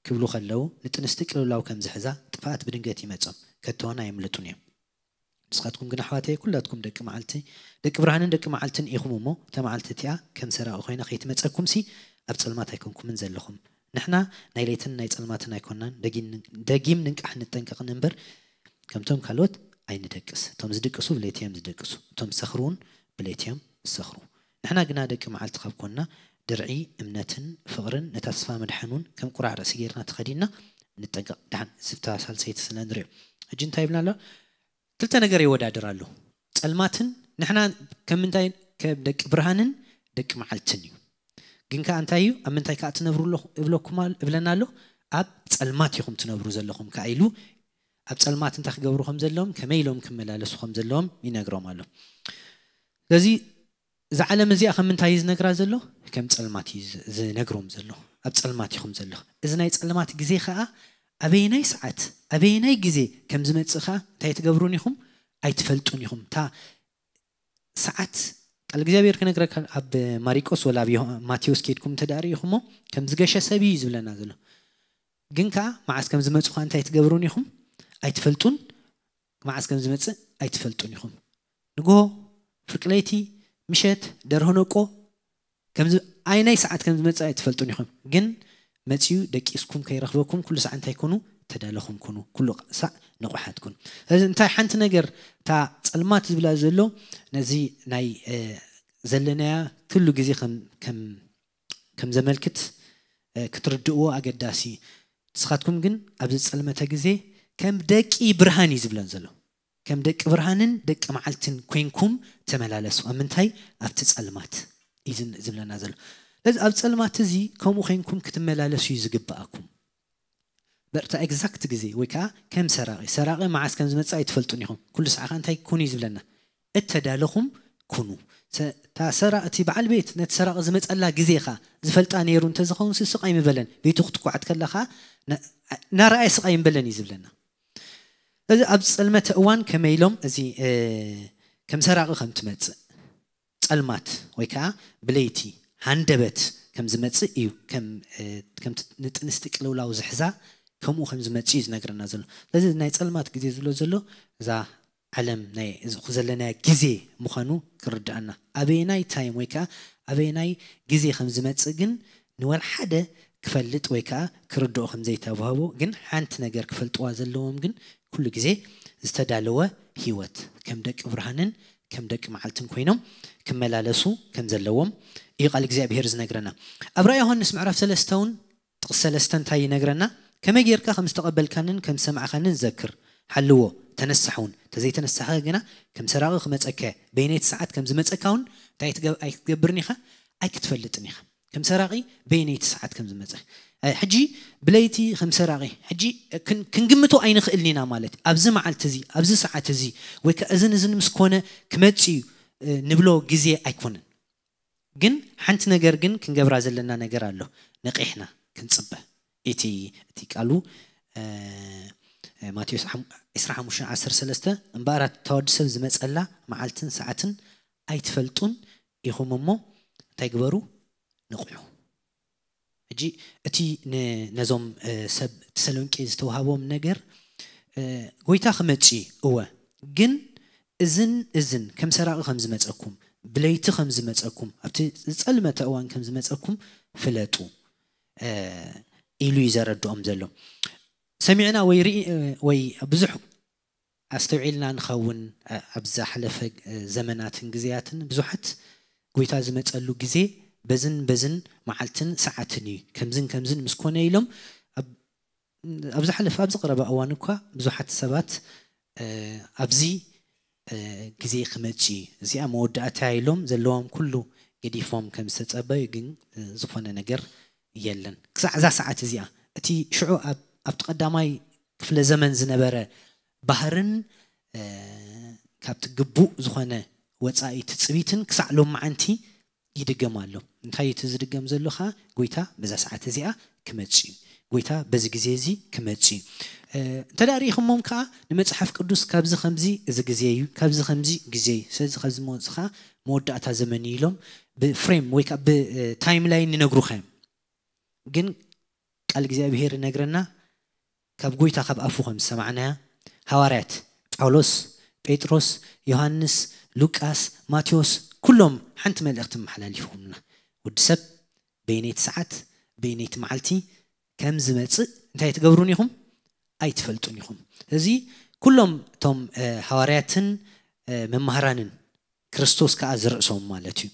ክብሉ ኸለዉ፣ ንጥንስቲ ቅልውላው ከም ዝሕዛ ጥፍኣት ብድንገት ይመጾም፣ ከቶውን ኣየምልጡን እዮም። ንስኻትኩም ግን ኣሕዋተየ ኩላትኩም ደቂ መዓልቲ ደቂ ብርሃንን ደቂ መዓልትን ኢኹም እሞ፣ እታ መዓልቲ እቲኣ ከም ሰራቒ ኾይና ኸይትመጸኩምሲ ኣብ ጸልማት ኣይኮንኩምን ዘለኹም። ንሕና ናይ ለይትን ናይ ጸልማትን ኣይኮንናን፣ ደጊም ንንቃሕ ንጠንቀቕን እምበር ከምቶም ካልኦት ኣይንደቅስ። እቶም ዝድቅሱ ብለይቲ እዮም ዝደቅሱ፣ እቶም ዝሰኽሩ እውን ብለይቲ እዮም ዝሰኽሩ። ንሕና ግና ደቂ መዓልቲ ካብ ኮንና፣ ድርዒ እምነትን ፍቕርን ነታ ተስፋ ምድሓን እውን ከም ቁራዕ ርእሲ ጌርና ተኸዲንና ንጠንቀቕ። ደሓን እዚ እታ ሳልሰይቲ ስለ ንሪኦ። ሕጂ እንታይ ይብልና ኣሎ? ክልተ ነገር የወዳድር ኣሎ። ጸልማትን ንሕና ከም ምንታይ ከም ደቂ ብርሃንን ደቂ መዓልትን እዩ። ግን ከኣ እንታይ እዩ? ኣብ ምንታይ ከኣ ትነብሩ ኣለኹ እብለኩም ኣል- እብለና ኣሎ? ኣብ ጸልማት ኢኹም ትነብሩ ዘለኹም ከኣ ኢሉ ኣብ ጸልማት እንታይ ክገብሩ ከም ዘለዎም ከመይ ኢሎም ክመላለሱ ከም ዘለዎም ይነግሮም ኣሎ። ስለዚ እዛ ዓለም እዚኣ ከም ምንታይ እዩ ዝነግራ ዘሎ? ከም ጸልማት እዩ ዝ- ዝነግሮም ዘሎ። ኣብ ጸልማት ኢኹም ዘለኹ። እዚ ናይ ጸልማት ግዜ ከኣ ኣበየናይ ሰዓት ኣበየናይ ግዜ ከም ዝመጽእ ከኣ እንታይ ትገብሩን ኢኹም? ኣይትፈልጡን ኢኹም። እታ ሰዓት ቃል እግዚኣብሔር ክነግረካ ኣብ ማሪቆስ ወላ ኣብ ዮሃ- ማቴዎስ ከይድኩም እንተ ደኣ ርኢኹሞ ከም ዝገሸ ሰብ እዩ ዝብለና ዘሎ። ግን ከኣ መዓስ ከም ዝመጹ ከኣ እንታይ ትገብሩን ኢኹም? ኣይትፈልጡን። መዓስ ከም ዝመጽእ ኣይትፈልጡን ኢኹም። ንግሆ፣ ፍርቂ ለይቲ፣ ምሸት፣ ደርሆ ነቆ ከምዚ ኣይናይ ሰዓት ከም ዝመጽእ ኣይትፈልጡን ኢኹም። ግን መጺኡ ደቂስኩም ከይረኽበኩም ኩሉ ሰዓት እንታይ ኩኑ? ተዳለኹም ኩኑ። ኩሉ ሳዕ ንቑሓት ኩኑ። ስለዚ እንታይ ሓንቲ ነገር እታ ጸልማት ዝብላ ዘሎ ነዚ ናይ እ፣ ዘለናያ ኩሉ ግዜ ከም ከም ከም ዘመልክት እ፣ ክትርድእዎ ኣገዳሲ እዩ። ንስኻትኩም ግን ኣብዚ ዝጸልመተ ግዜ ከም ደቂ ብርሃን እዩ ዝብለን ዘሎ። ከም ደቂ ብርሃንን ደቂ መዓልትን ኮይንኩም ተመላለሱ። ኣብ ምንታይ? ኣብቲ ጸልማት እዩ ዝን- ዝብለና ዘሎ። ስለዚ ኣብ ጸልማት እዚ ከምኡ ኮይንኩም ክትመላለሱ እዩ ዝግብኣኩም። በርታ ኤግዛክት ግዜ ወይ ከዓ ከም ሰራቂ ሰራቂ መዓስ ከም ዝመፅእ ኣይትፈልጡን ኢኹም። ኩሉ ሰዓኻ እንታይ ኩን እዩ ዝብለና? እተዳለኹም ኩኑ። ሰ- እታ ሰራ እቲ በዓል ቤት ነቲ ሰራቂ ዝመፀላ ግዜ ኻ ዝፈልጣ ነይሩ እንተዝኸውን ስስቕ ኣይምበለን። ቤቱ ክትኳዓት ከላ ኸዓ ና- ናረኣየ ስቕ ኣይምበለን እዩ ዝብለና። እዚ ኣብ ጸልመተ እዋን ከመይ ኢሎም እዚ እ፣ ከም ሰራቂ ከም ትመጽእ ጸልማት ወይ ከዓ ብለይቲ ሃንደበት ከም ዝመጽእ እዩ። ከም እ፣ ከምቲ ንጥንስቲ ቅልውላው ዝሕዛ ከምኡ ከም ዝመጽእ እዩ ዝነግረና ዘሎ። ስለዚ ናይ ጸልማት ግዜ ዝብሎ ዘሎ እዛ ዓለም ናይ እዚ ዘለናያ ግዜ ምዃኑ ክርድኣና፣ ኣበየናይ ታይም ወይ ከዓ ኣበየናይ ግዜ ከም ዝመጽእ ግን ንወላ ሓደ ክፈልጥ ወይ ከዓ ክርድኦ ከም ዘይተዋህቦ ግን ሓንቲ ነገር ክፈልጥዋ ዘለዎም ግን ኩሉ ግዜ ዝተዳለወ ህይወት ከም ደቂ ብርሃንን ከም ደቂ መዓልትን ኮይኖም ክመላለሱ ከም ዘለዎም እዩ ቃል እግዚኣብሔር ዝነግረና። ኣብ ራእይ ዮሃንስ ምዕራፍ ሰለስተ እውን ጥቕሲ ሰለስተ እንታይ ይነግረና? ከመይ ጌርካ ከም ዝተቐበልካንን ከም ዝሰማዕካንን ዘክር፣ ሓልዎ፣ ተነሳሕ እውን። እንተዘይተነሳኸ ግና ከም ሰራቒ ክመፀካ እየ። በይነይቲ ሰዓት ከም ዝመፀካ እውን እንታይ ኣይትገብ- ኣይክትገብርን ኢኻ? ኣይክትፈልጥን ኢኻ። ከም ሰራቒ በይነይቲ ሰዓት ከም ዝመፀ ሕጂ ብለይቲ ከም ሰራቒ ሕጂ ክን- ክንግምቶ ኣይንኽእልን ኢና ማለት እዩ። ኣብዚ መዓልቲ እዚ ኣብዚ ሰዓት እዚ ወይ ከዓ እዝን እዝን ምስ ኮነ ክመፅ እዩ እ፣ ንብሎ ግዜ ኣይኮነን። ግን ሓንቲ ነገር ግን ክንገብራ ዘለና ነገር ኣሎ። ነቂሕና ክንፅበ እቲ እቲ ቃሉ እ፣ ማቴዎስ ሓም- ዕስራ ሓሙሽተ ዓሰርተ ሰለስተ እምበኣር እታ ወዲ ሰብ ዝመፀላ መዓልትን ሰዓትን ኣይትፈልጡን ኢኹም እሞ እንታይ ግበሩ? ንቕሑ። ሕጂ እቲ ን- ነዞም እ፣ ሰብ ተሰሎንቄ ዝተዋህቦም ነገር እ፣ ጎይታ ክመጽእ እዩ እወ፣ ግን እዝን እዝን ከም ሰራቒ ከም ዝመጸኩም ብለይቲ ከም ዝመጸኩም ኣብቲ ዝጸልመተ እዋን ከም ዝመጸኩም ፍለጡ እ፣ ኢሉ እዩ ዘረድኦም ዘሎ። ሰሚዕና ወይ ርኢ ወይ ብዙሕ ኣስተውዒልና ንኸውን። ኣብ ዝሓለፈ ዘመናትን ግዜያትን ብዙሓት ጎይታ ዝመፀሉ ግዜ በዝን በዝን መዓልትን ሰዓትን እዩ፣ ከምዝን ከምዝን ምስ ኮነ ኢሎም ኣብ- ኣብ ዝሓለፈ ኣብ ዝቐረበ እዋን እኳ ብዙሓት ሰባት ኣብዚ ግዜ ክመፅእ እዩ፣ እዚኣ መወዳእታ ኢሎም ዘለዎም ኩሉ ገዲፎም ከም ዝተፀበዩ ግን ዝኾነ ነገር የለን። ክሳዕ እዛ ሰዓት እዚኣ እቲ ሽዑ ኣብቲ ቀዳማይ ክፍለ ዘመን ዝነበረ ባህርን ካብቲ ግቡእ ዝኾነ ወፃኢ ትፅቢትን ክሳዕ ሎማዓንቲ ይድገም ኣሎ። እንታይ እቲ ዝድገም ዘሎ ከዓ ጎይታ በዛ ሰዓት እዚኣ ክመፅ እዩ። ጎይታ በዚ ግዜ እዚ ክመፅ እዩ። እንተ ሪኢኹሞም ከዓ ንመፅሓፍ ቅዱስ ካብዚ ከምዚ እዚ ግዜ እዩ፣ ካብዚ ከምዚ ግዜ እዩ፣ ስለዚ ካብዚ መወፅ ከዓ መወዳእታ ዘመን እዩ ኢሎም ብፍሬም ወይ ከዓ ብታይም ላይን ይነግሩኻ እዮም። ግን ቃል እግዚኣብሄር ይነግረና ካብ ጎይታ ካብ ኣፉ ከም ዝሰማዕናያ ሃዋርያት ጳውሎስ፣ ጴጥሮስ፣ ዮሃንስ፣ ሉቃስ፣ ማቴዎስ ኩሎም ሓንቲ መልእኽቲ መሓላሊፎምና። ወዲ ሰብ በይነይቲ ሰዓት በይነይቲ መዓልቲ ከም ዝመፅእ እንታይ ትገብሩን ኢኹም? ኣይትፈልጡን ኢኹም። እዚ ኩሎም እቶም ሃዋርያትን መማህራንን ክርስቶስ ከዓ ዝርእሶም ማለት እዩ።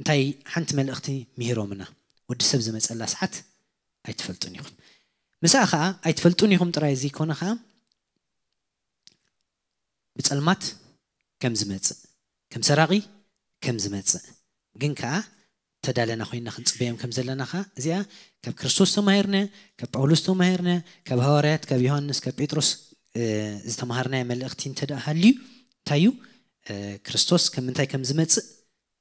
እንታይ ሓንቲ መልእኽቲ ምሂሮምና? ወዲ ሰብ ዝመፀላ ሰዓት ኣይትፈልጡን ኢኹም። ምሳኣ ከዓ ኣይትፈልጡን ኢኹም ጥራይ ዘይኮነ ከዓ ብፀልማት ከም ዝመጽእ፣ ከም ሰራቒ ከም ዝመጽእ ግን ከኣ ተዳለና ኮይና ክንጽበዮም ከም ዘለና ከኣ እዚኣ ካብ ክርስቶስ ተማሂርነ፣ ካብ ጳውሎስ ተማሂርነ፣ ካብ ሃዋርያት፣ ካብ ዮሃንስ፣ ካብ ጴጥሮስ ዝተማሃርናዮ መልእኽቲ እንተ ደኣ ሃልዩ እንታይ እዩ? ክርስቶስ ከም ምንታይ ከም ዝመጽእ፣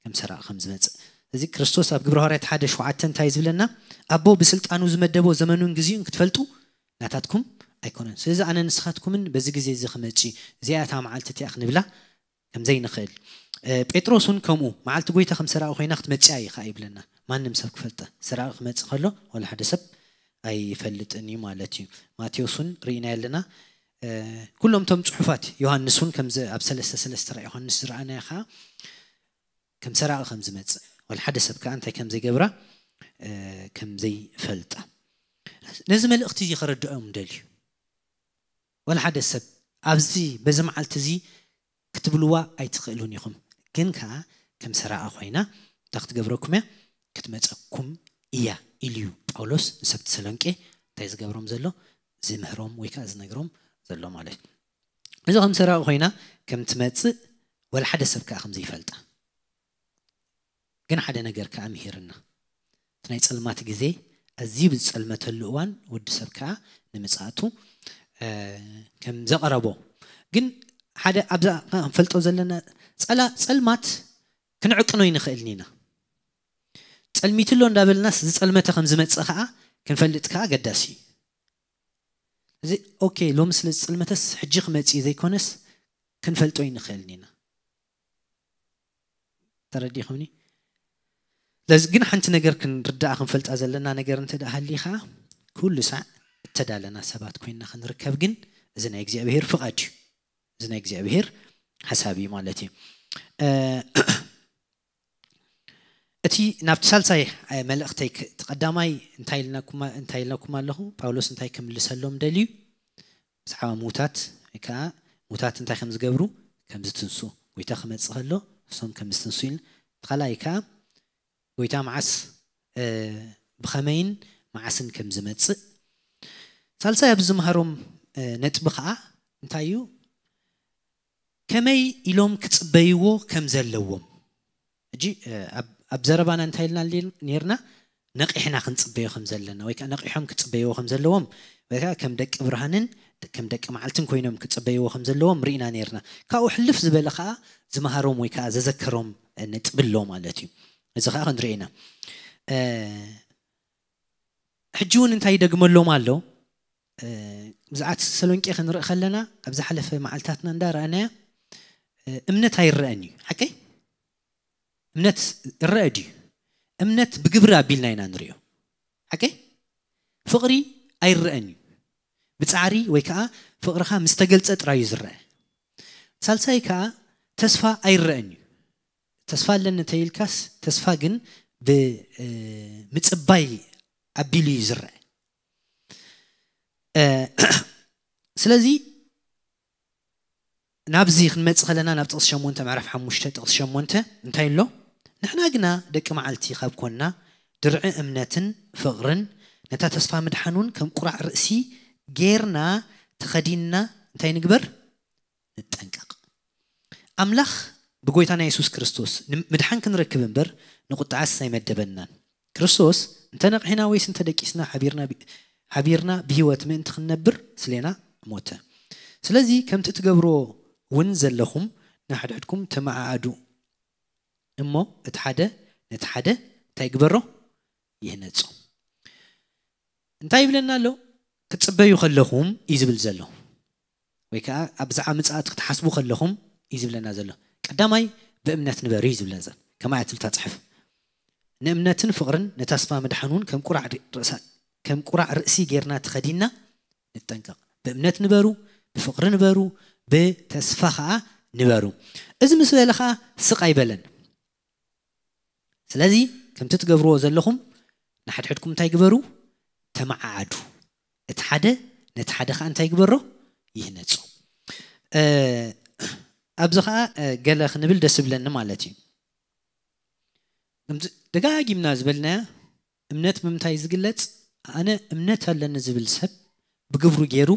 ከም ሰራቒ ከም ዝመጽእ። እዚ ክርስቶስ ኣብ ግብረ ሃዋርያት ሓደ ሸውዓተ እንታይ ዝብለና? ኣቦ ብስልጣኑ ዝመደቦ ዘመኑን ግዜኡን ክትፈልጡ ናታትኩም ኣይኮነን። ስለዚ ኣነ ንስኻትኩምን በዚ ግዜ እዚ ክመጽእ እዚኣ እታ መዓልቲ እቲኣ ክንብላ ከም ዘይንኽእል። ጴጥሮስ እውን ከምኡ መዓልቲ ጎይታ ከም ሰራቒ ኮይና ክትመጽእ እያ ከኣ ይብለና። ማንም ሰብ ክፈልጠ ሰራቒ ክመጽእ ከሎ ወላ ሓደ ሰብ ኣይፈልጥን እዩ ማለት እዩ። ማቴዎስ እውን ርኢና ኣለና። ኩሎም እቶም ጽሑፋት ዮሃንስ እውን ከምዚ ኣብ ሰለስተ ሰለስተ ራእይ ዮሃንስ ዝረኣናዮ ከኣ ከም ሰራቒ ከም ዝመጽእ ወላ ሓደ ሰብ ከኣ እንታይ ከም ዘይገብራ ከም ዘይፈልጣ ነዚ መልእኽቲ እዚ ከረድኦም ደልዩ። ወላ ሓደ ሰብ ኣብዚ በዚ መዓልቲ እዚ ክትብልዋ ኣይትኽእሉን ኢኹም፣ ግን ከኣ ከም ሰራቒ ኮይና እንታይ ክትገብረኩም እያ? ክትመጸኩም እያ ኢሉ እዩ ጳውሎስ ንሰብ ተሰሎንቄ እንታይ ዝገብሮም ዘሎ? ዝምህሮም ወይ ከኣ ዝነግሮም ዘሎ ማለት እዩ። እዚ ከም ሰራቒ ኮይና ከም ትመጽእ ወላ ሓደ ሰብ ከኣ ከም ዘይፈልጣ ግን ሓደ ነገር ከኣ ምሂርና። እቲ ናይ ጸልማት ግዜ ኣዝዩ ብዝጸልመተሉ እዋን ወዲ ሰብ ከኣ ንምጽኣቱ ከም ዘቐረቦ ግን ሓደ ኣብዛ ክንፈልጦ ዘለና ጸላ ጸልማት ክንዕቅኖ ይንኽእልን ኢና። ጸልሚትሎ እንዳበልናስ ዝጸልመተ ከም ዝመጽእ ከኣ ክንፈልጥ ከኣ ኣገዳሲ እዩ። እዚ ኦኬ ሎሚ ስለ ዝጸልመተስ ሕጂ ክመጽእ ዘይኮነስ ክንፈልጦ ይንኽእልን ኢና። ተረዲኹምኒ? ስለዚ ግን ሓንቲ ነገር ክንርዳኣ ክንፈልጣ ዘለና ነገር እንተ ደኣ ሃልዩ ከዓ ኩሉ ሳዕ እተዳለና ሰባት ኮይንና ክንርከብ ግን እዚ ናይ እግዚኣብሄር ፍቓድ እዩ። እዚ ናይ እግዚኣብሄር ሓሳብ እዩ ማለት እዩ። እቲ ናብቲ ሳልሳይ መልእኽተይ እቲ ቀዳማይ እንታይ ኢልናኩም ኣለኹ? ጳውሎስ እንታይ ክምልሰሎም ደልዩ? ብዛዕባ ሙታት ወይ ከዓ ሙታት እንታይ ከም ዝገብሩ ከም ዝትንሱ ጎይታ ክመፅእ ከሎ እሶም ከም ዝትንሱ ኢል ካልኣይ ከዓ ጎይታ መዓስ ብኸመይን መዓስን ከም ዝመፅእ ሳልሳይ ኣብ ዝምሃሮም ነጥቢ ከዓ እንታይ እዩ? ከመይ ኢሎም ክፅበይዎ ከም ዘለዎም ሕጂ ኣብ ዘረባና እንታይ ኢልና ነርና? ነቂሕና ክንፅበዮ ከም ዘለና ወይ ከዓ ነቂሖም ክፅበይዎ ከም ዘለዎም ወይ ከዓ ከም ደቂ ብርሃንን ከም ደቂ መዓልትን ኮይኖም ክፅበይዎ ከም ዘለዎም ርኢና ነርና። ካብኡ ሕልፍ ዝበለ ከዓ ዝመሃሮም ወይ ከዓ ዘዘከሮም ነጥቢ ኣሎ ማለት እዩ። እዚ ከዓ ክንርኢ ኢና። ሕጂ እውን እንታይ ይደግመሎም ኣሎ? ብዛዕባ ተሰሎንቄ ክንርኢ ከለና ኣብ ዝሓለፈ መዓልታትና እንዳረኣናያ እምነት ኣይረአን እዩ። ሓቀይ? እምነት ይረአ ድዩ? እምነት ብግብሪ ኣቢልና ኢና ንሪኦ። ሓቀይ? ፍቕሪ ኣይረአን እዩ። ብፃዕሪ ወይ ከዓ ፍቕርኻ ምስ ተገልፀ ጥራይ እዩ ዝረአ። ሳልሳይ ከዓ ተስፋ ኣይረአን እዩ። ተስፋ ኣለኒ እንተይልካስ ተስፋ ግን ብምፅባይ ኣቢሉ እዩ ዝረአ። ስለዚ ናብዚ ክንመፅእ ከለና ናብ ጥቕሲ ሸሞንተ ምዕራፍ ሓሙሽተ ጥቕሲ ሸሞንተ እንታይ ኣሎ? ንሕና ግና ደቂ መዓልቲ ካብ ኮንና ድርዒ እምነትን ፍቕርን ነታ ተስፋ ምድሓን እውን ከም ቁራዕ ርእሲ ጌርና ተኸዲንና እንታይ ንግበር? ንጠንቀቕ። ኣምላኽ ብጎይታና የሱስ ክርስቶስ ምድሓን ክንረክብ እምበር ንቁጥዓስ ኣይመደበናን። ክርስቶስ እንተ ነቕሕና ወይስ እንተ ደቂስና ሓቢርና ብህይወት ምእንቲ ክንነብር ስሌና ሞተ። ስለዚ ከምቲ ትገብርዎ እውን ዘለኹም ንሓድሕድኩም ተመዓዓዱ እሞ እቲ ሓደ ነቲ ሓደ እንታይ ግበሮ? ይህነጾ። እንታይ ይብለና ኣሎ? ክትጽበዩ ከለኹም እዩ ዝብል ዘሎ። ወይ ከዓ ኣብ ብዛዕባ ምጽኣት ክትሓስቡ ከለኹም እዩ ዝብለና ዘሎ። ቀዳማይ ብእምነት ንበሩ እዩ ዝብለና ዘሎ። ከማይ እያ ትብል እታ ጽሑፍ። ንእምነትን ፍቕርን ንተስፋ ምድሓን እውን ከም ቁራዕ ርእሳ ከም ቁራዕ ርእሲ ጌርና ተኸዲንና ንጠንቀቕ። ብእምነት ንበሩ፣ ብፍቕሪ ንበሩ፣ ብተስፋ ከዓ ንበሩ። እዚ ምስ በለ ከዓ ስቕ ኣይበለን። ስለዚ ከምቲ ትገብርዎ ዘለኹም ንሓድሕድኩም እንታይ ግበሩ? ተመዓዓዱ። እቲ ሓደ ነቲ ሓደ ከዓ እንታይ ግበሮ? ይህነጾ። ኣብዚ ከዓ ገለ ክንብል ደስ ይብለኒ ማለት እዩ። ደጋጊምና ዝበልናያ እምነት ብምንታይ ዝግለጽ? ኣነ እምነት ኣለኒ ዝብል ሰብ ብግብሩ ገይሩ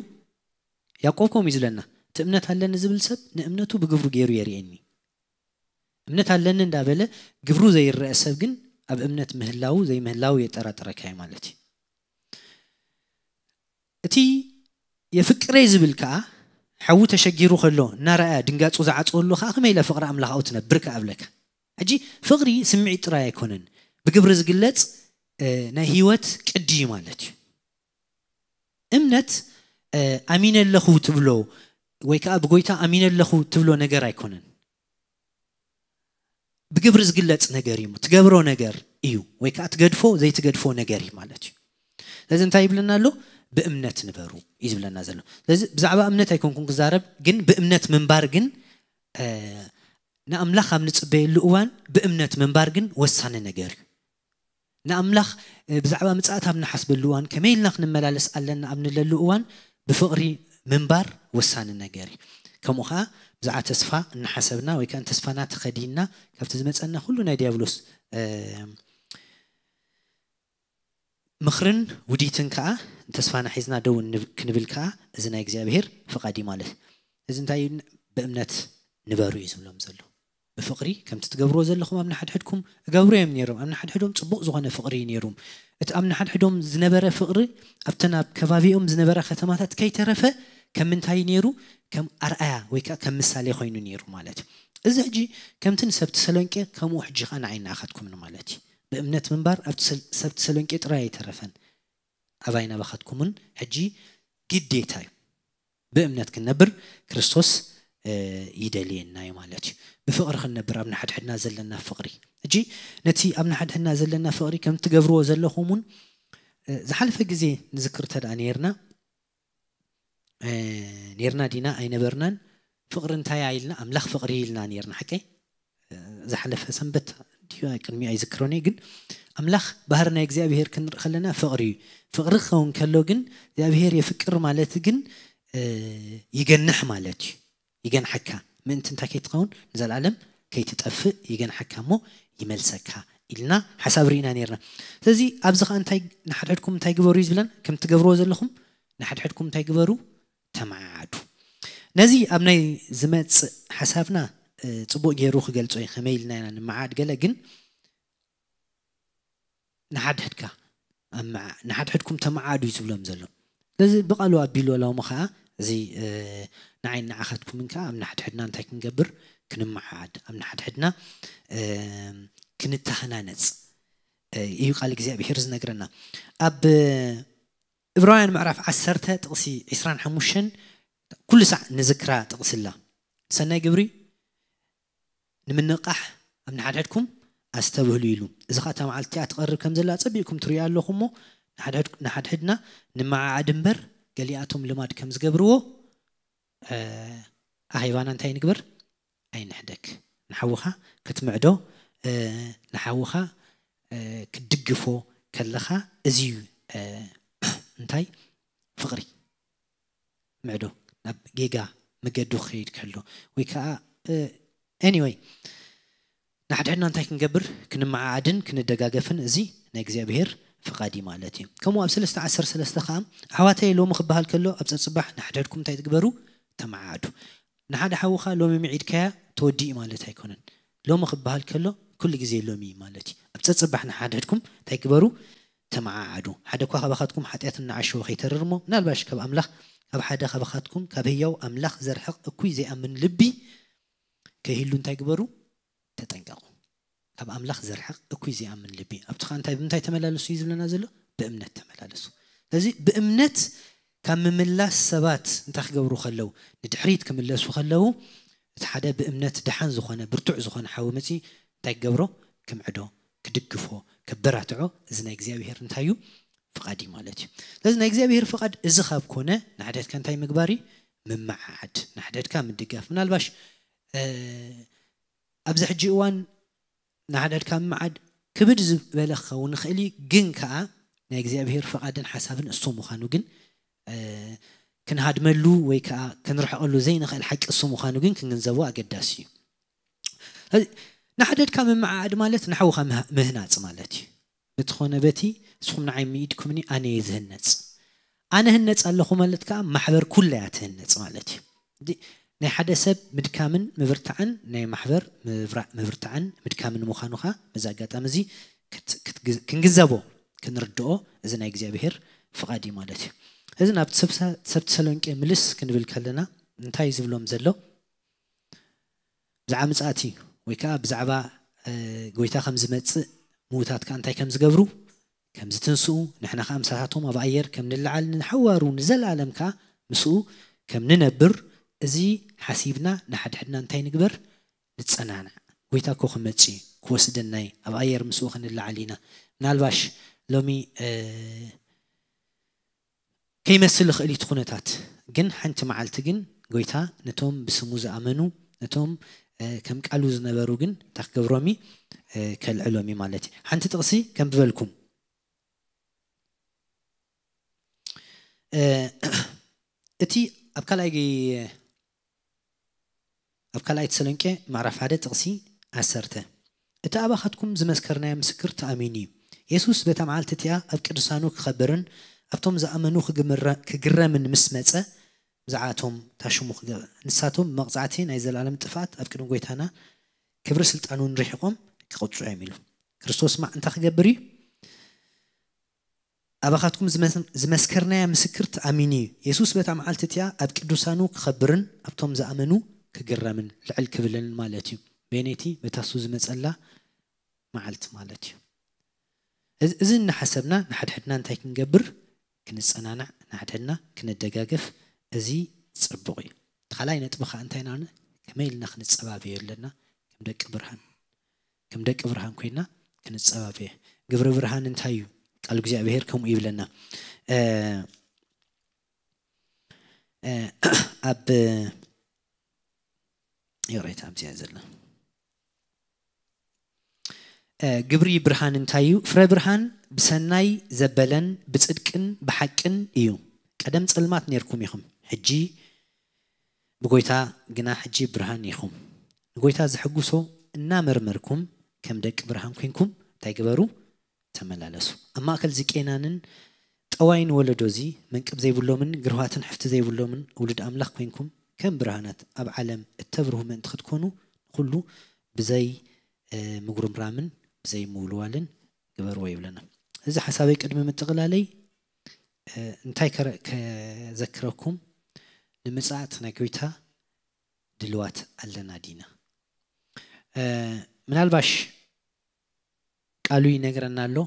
ያዕቆብ ከምኡ እዩ ዝብለና። እቲ እምነት ኣለኒ ዝብል ሰብ ንእምነቱ ብግብሩ ገይሩ የርእየኒ። እምነት ኣለኒ እንዳበለ ግብሩ ዘይረአ ሰብ ግን ኣብ እምነት ምህላው ዘይምህላው የጠራጥረካ እዩ ማለት እዩ። እቲ የፍቅረይ ዝብል ከዓ ሓዊ ተሸጊሩ ከሎ እናረኣያ ድንጋፁ ዝዓፅወሉ ከዓ ከመይ ኢለ ፍቕሪ ኣምላኽ ኣብኡ ትነብር ከዓ እብለካ። ሕጂ ፍቕሪ ስምዒት ጥራይ ኣይኮነን፣ ብግብሪ ዝግለፅ ናይ ህይወት ቅዲ እዩ ማለት እዩ። እምነት ኣሚነ ኣለኹ ትብሎ ወይ ከዓ ብጎይታ ኣሚነ ኣለኹ ትብሎ ነገር ኣይኮነን። ብግብሪ ዝግለፅ ነገር እዩ፣ ትገብሮ ነገር እዩ፣ ወይ ከዓ ትገድፎ ዘይትገድፎ ነገር እዩ ማለት እዩ። ስለዚ እንታይ ይብለና ኣሎ? ብእምነት ንበሩ እዩ ዝብለና ዘሎ። ስለዚ ብዛዕባ እምነት ኣይኮንኩን ክዛረብ፣ ግን ብእምነት ምንባር ግን ንኣምላኽ ኣብ ንፅበየሉ እዋን ብእምነት ምንባር ግን ወሳኒ ነገር እዩ። ንኣምላኽ ብዛዕባ ምጽኣት ኣብ ንሓስበሉ እዋን ከመይ ኢልና ክንመላለስ ኣለና ኣብ ንለሉ እዋን ብፍቕሪ ምንባር ወሳኒ ነገር እዩ። ከምኡ ከዓ ብዛዕባ ተስፋ እናሓሰብና ወይ ከዓ ተስፋና ተኸዲንና ካብቲ ዝመፀና ኩሉ ናይ ዲያብሎስ ምኽርን ውዲትን ከዓ ተስፋና ሒዝና ደው ክንብል ከዓ እዚ ናይ እግዚኣብሔር ፍቓድ እዩ ማለት። እዚ እንታይ እዩ? ብእምነት ንበሩ እዩ ዝብሎም ዘሎ። ብፍቕሪ ከምቲ ትገብርዎ ዘለኹም ኣብ ንሓድሕድኩም እገብሩ እዮም ነይሮም። ኣብ ንሓድሕዶም ፅቡቕ ዝኾነ ፍቕሪ እዩ ነይሩም። እቲ ኣብ ንሓድሕዶም ዝነበረ ፍቕሪ ኣብተን ኣብ ከባቢኦም ዝነበራ ከተማታት ከይተረፈ ከም ምንታይ ነይሩ? ከም ኣርኣያ ወይ ከዓ ከም ምሳሌ ኮይኑ ነይሩ ማለት እዩ። እዚ ሕጂ ከምቲ ንሰብ ተሰሎንቄ ከምኡ ሕጂ ከዓ ንዓይ ንዓኻትኩምን ማለት እዩ። ብእምነት ምንባር ኣብቲ ሰብ ተሰሎንቄ ጥራይ ኣይተረፈን፣ ኣባይን ኣባኻትኩምን ሕጂ ግዴታ እዩ። ብእምነት ክንነብር ክርስቶስ ይደልየና እዩ ማለት እዩ። ብፍቕሪ ክንነብር ኣብ ንሓድሕድና ዘለና ፍቕሪ። ሕጂ ነቲ ኣብ ንሓድሕድና ዘለና ፍቕሪ ከም ትገብርዎ ዘለኹም እውን ዝሓለፈ ግዜ ንዝክር ተደኣ ነርና ነርና ዲና ኣይነበርናን። ፍቕሪ እንታይ ኢልና? ኣምላኽ ፍቕሪ ኢልና ነርና። ሓቀይ ዝሓለፈ ሰንበት ድዩ ቅድሚ ኣይዝክሮን እየ፣ ግን ኣምላኽ ባህሪ ናይ እግዚኣብሄር ክንርኢ ከለና ፍቕሪ እዩ። ፍቕሪ ክኸውን ከሎ ግን እግዚኣብሄር የፍቅር ማለት ግን ይገንሕ ማለት እዩ። ይገንሐካ ምእንቲ እንታይ ከይትኸውን ንዘለኣለም ከይትጠፍእ ይገንሐካ እሞ ይመልሰካ ኢልና ሓሳብ ርኢና ነርና። ስለዚ ኣብዚ ከዓ እንታይ ንሓድሕድኩም እንታይ ግበሩ እዩ ዝብለን? ከም ትገብርዎ ዘለኹም ንሓድሕድኩም እንታይ ግበሩ? ተመዓዓዱ። ነዚ ኣብ ናይ ዝመፅእ ሓሳብና ፅቡቕ ገይሩ ክገልፆ እዩ። ከመይ ኢልና ኢና ንመዓድ ገለ ግን ንሓድሕድካ ንሓድሕድኩም ተመዓዱ እዩ ዝብሎም ዘሎ። ስለዚ ብቓሉ ኣቢሉ ሎሚ ከዓ እዚ ንዓይ ንዓኻትኩምን ከዓ ኣብ ንሓድሕድና እንታይ ክንገብር? ክንመዓዓድ፣ ኣብ ንሓድሕድና ክንተሃናነፅ እዩ ቃል እግዚኣብሄር ዝነግረና። ኣብ ዕብራውያን ምዕራፍ ዓሰርተ ጥቕሲ ዕስራን ሓሙሽተን ኩሉ ሳዕ ንዝክራ ጥቕሲ ኣላ። ሰናይ ግብሪ ንምንቕቓሕ ኣብ ንሓድሕድኩም ኣስተብህሉ ኢሉ። እዚ ኸኣ እታ መዓልቲ እቲኣ ትቐርብ ከም ዘላ ኣጸቢቕኩም ትርእዩ ኣለኹም እሞ ንሓድሕድና ንመዓዓድ እምበር ገሊኣቶም ልማድ ከም ዝገብርዎ ኣኼባና እንታይ ንግበር? ኣይንሕደግ። ንሓውኻ ክትምዕዶ ንሓውኻ ክትድግፎ ከለኻ እዚ እዩ እንታይ ፍቕሪ ምዕዶ ናብ ጌጋ መገዱ ክኸይድ ከሎ ወይ ከዓ anyway ንሓድሕድና እንታይ ክንገብር ክንመዓዓድን ክንደጋገፍን እዚ ናይ እግዚኣብሔር ፍቓድ እዩ ማለት እዩ። ከምኡ ኣብ ሰለስተ ዓሰርተ ሰለስተ ከዓ ኣሕዋተይ ሎሚ ክበሃል ከሎ ኣብ ፀፅባሕ ንሓድሕድኩም እንታይ ትግበሩ ተመዓዓዱ። ንሓደ ሓውኻ ሎሚ ምዒድካያ ተወዲኡ ማለት ኣይኮነን። ሎሚ ክበሃል ከሎ ኩሉ ግዜ ሎሚ ማለት እዩ። ኣብ ፀፅባሕ ንሓድሕድኩም እንታይ ግበሩ ተመዓዓዱ። ሓደ እኳ ካባኻትኩም ሓጢኣት እናዓሸወ ከይተርር እሞ ምናልባሽ ካብ ኣምላኽ ካብ ሓደ ካባኻትኩም ካብ ህያው ኣምላኽ ዘርሕቕ እኩይ ዘይኣምን ልቢ ከይህሉ እንታይ ግበሩ ተጠንቀቑ። ካብ ኣምላኽ ዘርሕቕ እኩይ ዘይኣምን ልቢ ኣብቲ ኸዓ እንታይ ብምንታይ ተመላለሱ እዩ ዝብለና ዘሎ? ብእምነት ተመላለሱ። ስለዚ ብእምነት ካብ ምምላስ ሰባት እንታይ ክገብሩ ከለዉ ንድሕሪት ክምለሱ ከለዉ እቲ ሓደ ብእምነት ደሓን ዝኾነ ብርቱዕ ዝኾነ ሓዊ መፂ እንታይ ክገብሮ ክምዕዶ ክድግፎ ከበራትዖ እዚ ናይ እግዚኣብሄር እንታይ እዩ ፍቓድ እዩ ማለት እዩ። ስለዚ ናይ እግዚኣብሄር ፍቓድ እዚ ካብ ኮነ ንሓድሕድካ እንታይ ምግባር እዩ ምመዓዓድ ንሓድሕድካ ምድጋፍ ምናልባሽ ኣብዚ ሕጂ እዋን ንሓድሕድካ ምመዓድ ክብድ ዝበለ ክኸውን ይኽእል እዩ ግን ከዓ ናይ እግዚኣብሄር ፍቓድን ሓሳብን እሱ ምዃኑ ግን ክንሃድመሉ ወይ ከዓ ክንርሕቐሉ ዘይንኽእል ሓቂ እሱ ምዃኑ ግን ክንግንዘቦ ኣገዳሲ እዩ። ንሓድሕድካ ምምዓድ ማለት ንሓውኻ ምህናፅ ማለት እዩ። በትኾነ በቲ እስኹም ንዓይ ምኢድኩምኒ ኣነ እየ ዝህነፅ። ኣነ ህነፅ ኣለኹ ማለት ከዓ ማሕበር ኩላ እያ ትህነፅ ማለት እዩ። ናይ ሓደ ሰብ ምድካምን ምብርታዕን ናይ ማሕበር ምብርታዕን ምድካምን ምዃኑ ኸዓ በዚ ኣጋጣሚ እዚ ክንግንዘቦ ክንርድኦ እዚ ናይ እግዚኣብሔር ፍቓድ እዩ ማለት እዩ። እዚ ናብ ሰብ ተሰሎንቄ ምልስ ክንብል ከለና እንታይ ዝብሎም ዘሎ? ብዛዕባ ምጽኣት እዩ ወይ ከዓ ብዛዕባ ጎይታ ከም ዝመጽእ ምዉታት ከዓ እንታይ ከም ዝገብሩ ከም ዝትንስኡ ንሕና ከዓ ምሳታቶም ኣብ ኣየር ከም ንለዓል ንሓዋሩ ንዘለኣለም ከዓ ምስኡ ከም ንነብር እዚ ሓሲብና ንሓድሕድና እንታይ ንግበር? ንጸናናዕ። ጎይታ እኮ ክመጽእ እዩ ክወስደና እዩ ኣብ ኣየር ምስኡ ክንለዓል ኢና። ምናልባሽ ሎሚ ከይመስል ይኽእል እዩ እቲ ኩነታት፣ ግን ሓንቲ መዓልቲ ግን ጎይታ ነቶም ብስሙ ዝኣመኑ ነቶም ከም ቃሉ ዝነበሩ ግን እንታይ ክገብሮም እዩ? ከልዕሎም እዩ ማለት እዩ። ሓንቲ ጥቕሲ ከንብበልኩም። እቲ ኣብ ካልኣይ ኣብ ካልኣይ ተሰሎንቄ ምዕራፍ ሓደ ጥቕሲ ዓሰርተ፣ እቲ ኣባኻትኩም ዝመስከርናዮ ምስክር ተኣሚኑ እዩ። የሱስ በታ መዓልቲ እቲኣ ኣብ ቅዱሳኑ ክኸብርን ኣብቶም ዝኣመኑ ክግረምን ምስ መጸ፣ ብዛዕባቶም ታሽሙ ክገብር፣ ንሳቶም ብመቕጻዕቲ ናይ ዘለኣለም ጥፍኣት ኣብ ቅድሚ ጎይታና ክብሪ ስልጣኑን ርሒቖም ክቕጽዑ እዮም ኢሉ። ክርስቶስ ማዕ እንታይ ክገብር እዩ? ኣባኻትኩም ዝመስከርናያ ምስክር ተኣሚኑ እዩ። የሱስ በታ መዓልቲ እቲኣ ኣብ ቅዱሳኑ ክኸብርን ኣብቶም ዝኣመኑ ክግረምን ልዕል ክብልን ማለት እዩ። በየነይቲ በታ እሱ ዝመጸላ መዓልቲ ማለት እዩ። እዚ እናሓሰብና ንሓድሕድና እንታይ ክንገብር? ክንጸናናዕ፣ ንሓድሕድና ክንደጋገፍ፣ እዚ ጽቡቕ እዩ። እቲ ካልኣይ ነጥቢ ከዓ እንታይ ኢና? ከመይ ኢልና ክንጸባበዮ ኣለና? ከም ደቂ ብርሃን ከም ደቂ ብርሃን ኮይና ክንጸባበየ። ግብሪ ብርሃን እንታይ እዩ? ቃል እግዚኣብሔር ከምኡ ይብለና። ኣብ ይቕሬታ ኣብዚኣ ዘላ ግብሪ ብርሃን እንታይ እዩ? ፍረ ብርሃን ብሰናይ ዘበለን ብጽድቅን ብሓቅን እዩ። ቀደም ጸልማት ነርኩም ኢኹም፣ ሕጂ ብጎይታ ግና ሕጂ ብርሃን ኢኹም። ንጎይታ ዝሕጉሶ እናመርመርኩም ከም ደቂ ብርሃን ኮንኩም እንታይ ግበሩ? ተመላለሱ። ኣብ ማእከል ዝቄናንን ጠዋይን ወለዶ እዚ መንቅብ ዘይብሎምን ግርዋትን ሕፍቲ ዘይብሎምን ውሉድ ኣምላኽ ኮንኩም ከም ብርሃናት ኣብ ዓለም እተብርሁ ምእንቲ ክትኮኑ ንኹሉ ብዘይ ምጉርምራምን ብዘይ ምውልዋልን ግበርዎ ይብለና። እዚ ሓሳበይ ቅድሚ ምጥቕላለይ እንታይ ከዘክረኩም? ንምጽኣት ናይ ጎይታ ድልዋት ኣለና ዲና? ምናልባሽ ቃሉ ይነግረና ኣሎ።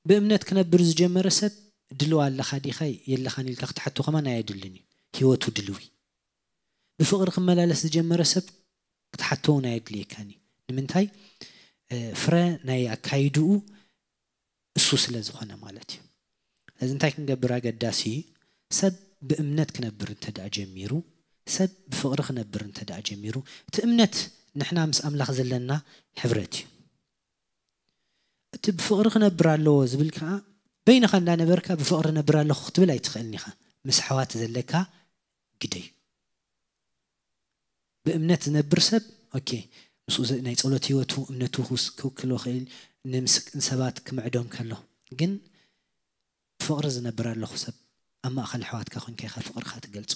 ብእምነት ክነብር ዝጀመረ ሰብ ድልዋ ኣለኻ ዲኻ የለኻን ኢልካ ክትሓቶ ከማን ኣየድልን እዩ። ህይወቱ ድልዊ ብፍቕሪ ክመላለስ ዝጀመረ ሰብ ክትሓቶ እውን ኣየድልየካን እዩ። ንምንታይ? ፍረ ናይ ኣካይድኡ እሱ ስለ ዝኾነ ማለት እዩ። እዚ እንታይ ክንገብር ኣገዳሲ እዩ? ሰብ ብእምነት ክነብር እንተ ደኣ ጀሚሩ፣ ሰብ ብፍቕሪ ክነብር እንተ ደኣ ጀሚሩ፣ እቲ እምነት ንሕና ምስ ኣምላኽ ዘለና ሕብረት እዩ። እቲ ብፍቕሪ ክነብር ኣለዎ ዝብል ከኣ በይንኻ እንዳነበርካ ብፍቕሪ ነብር ኣለኹ ክትብል ኣይትኽእልን ኢኻ። ምስ ኣሕዋት ዘለካ ግደዩ። ብእምነት ዝነብር ሰብ ኦኬ፣ ምስኡ ናይ ጸሎት ህይወቱ እምነቱ ክውክሎ ክእል ንሰባት ክምዕዶም ከሎ ግን ፍቕሪ ዝነብር ኣለኹ ሰብ ኣብ ማእኸል ኣሕዋትካ ኮንካ ኢኻ ፍቕርካ ትገልጾ።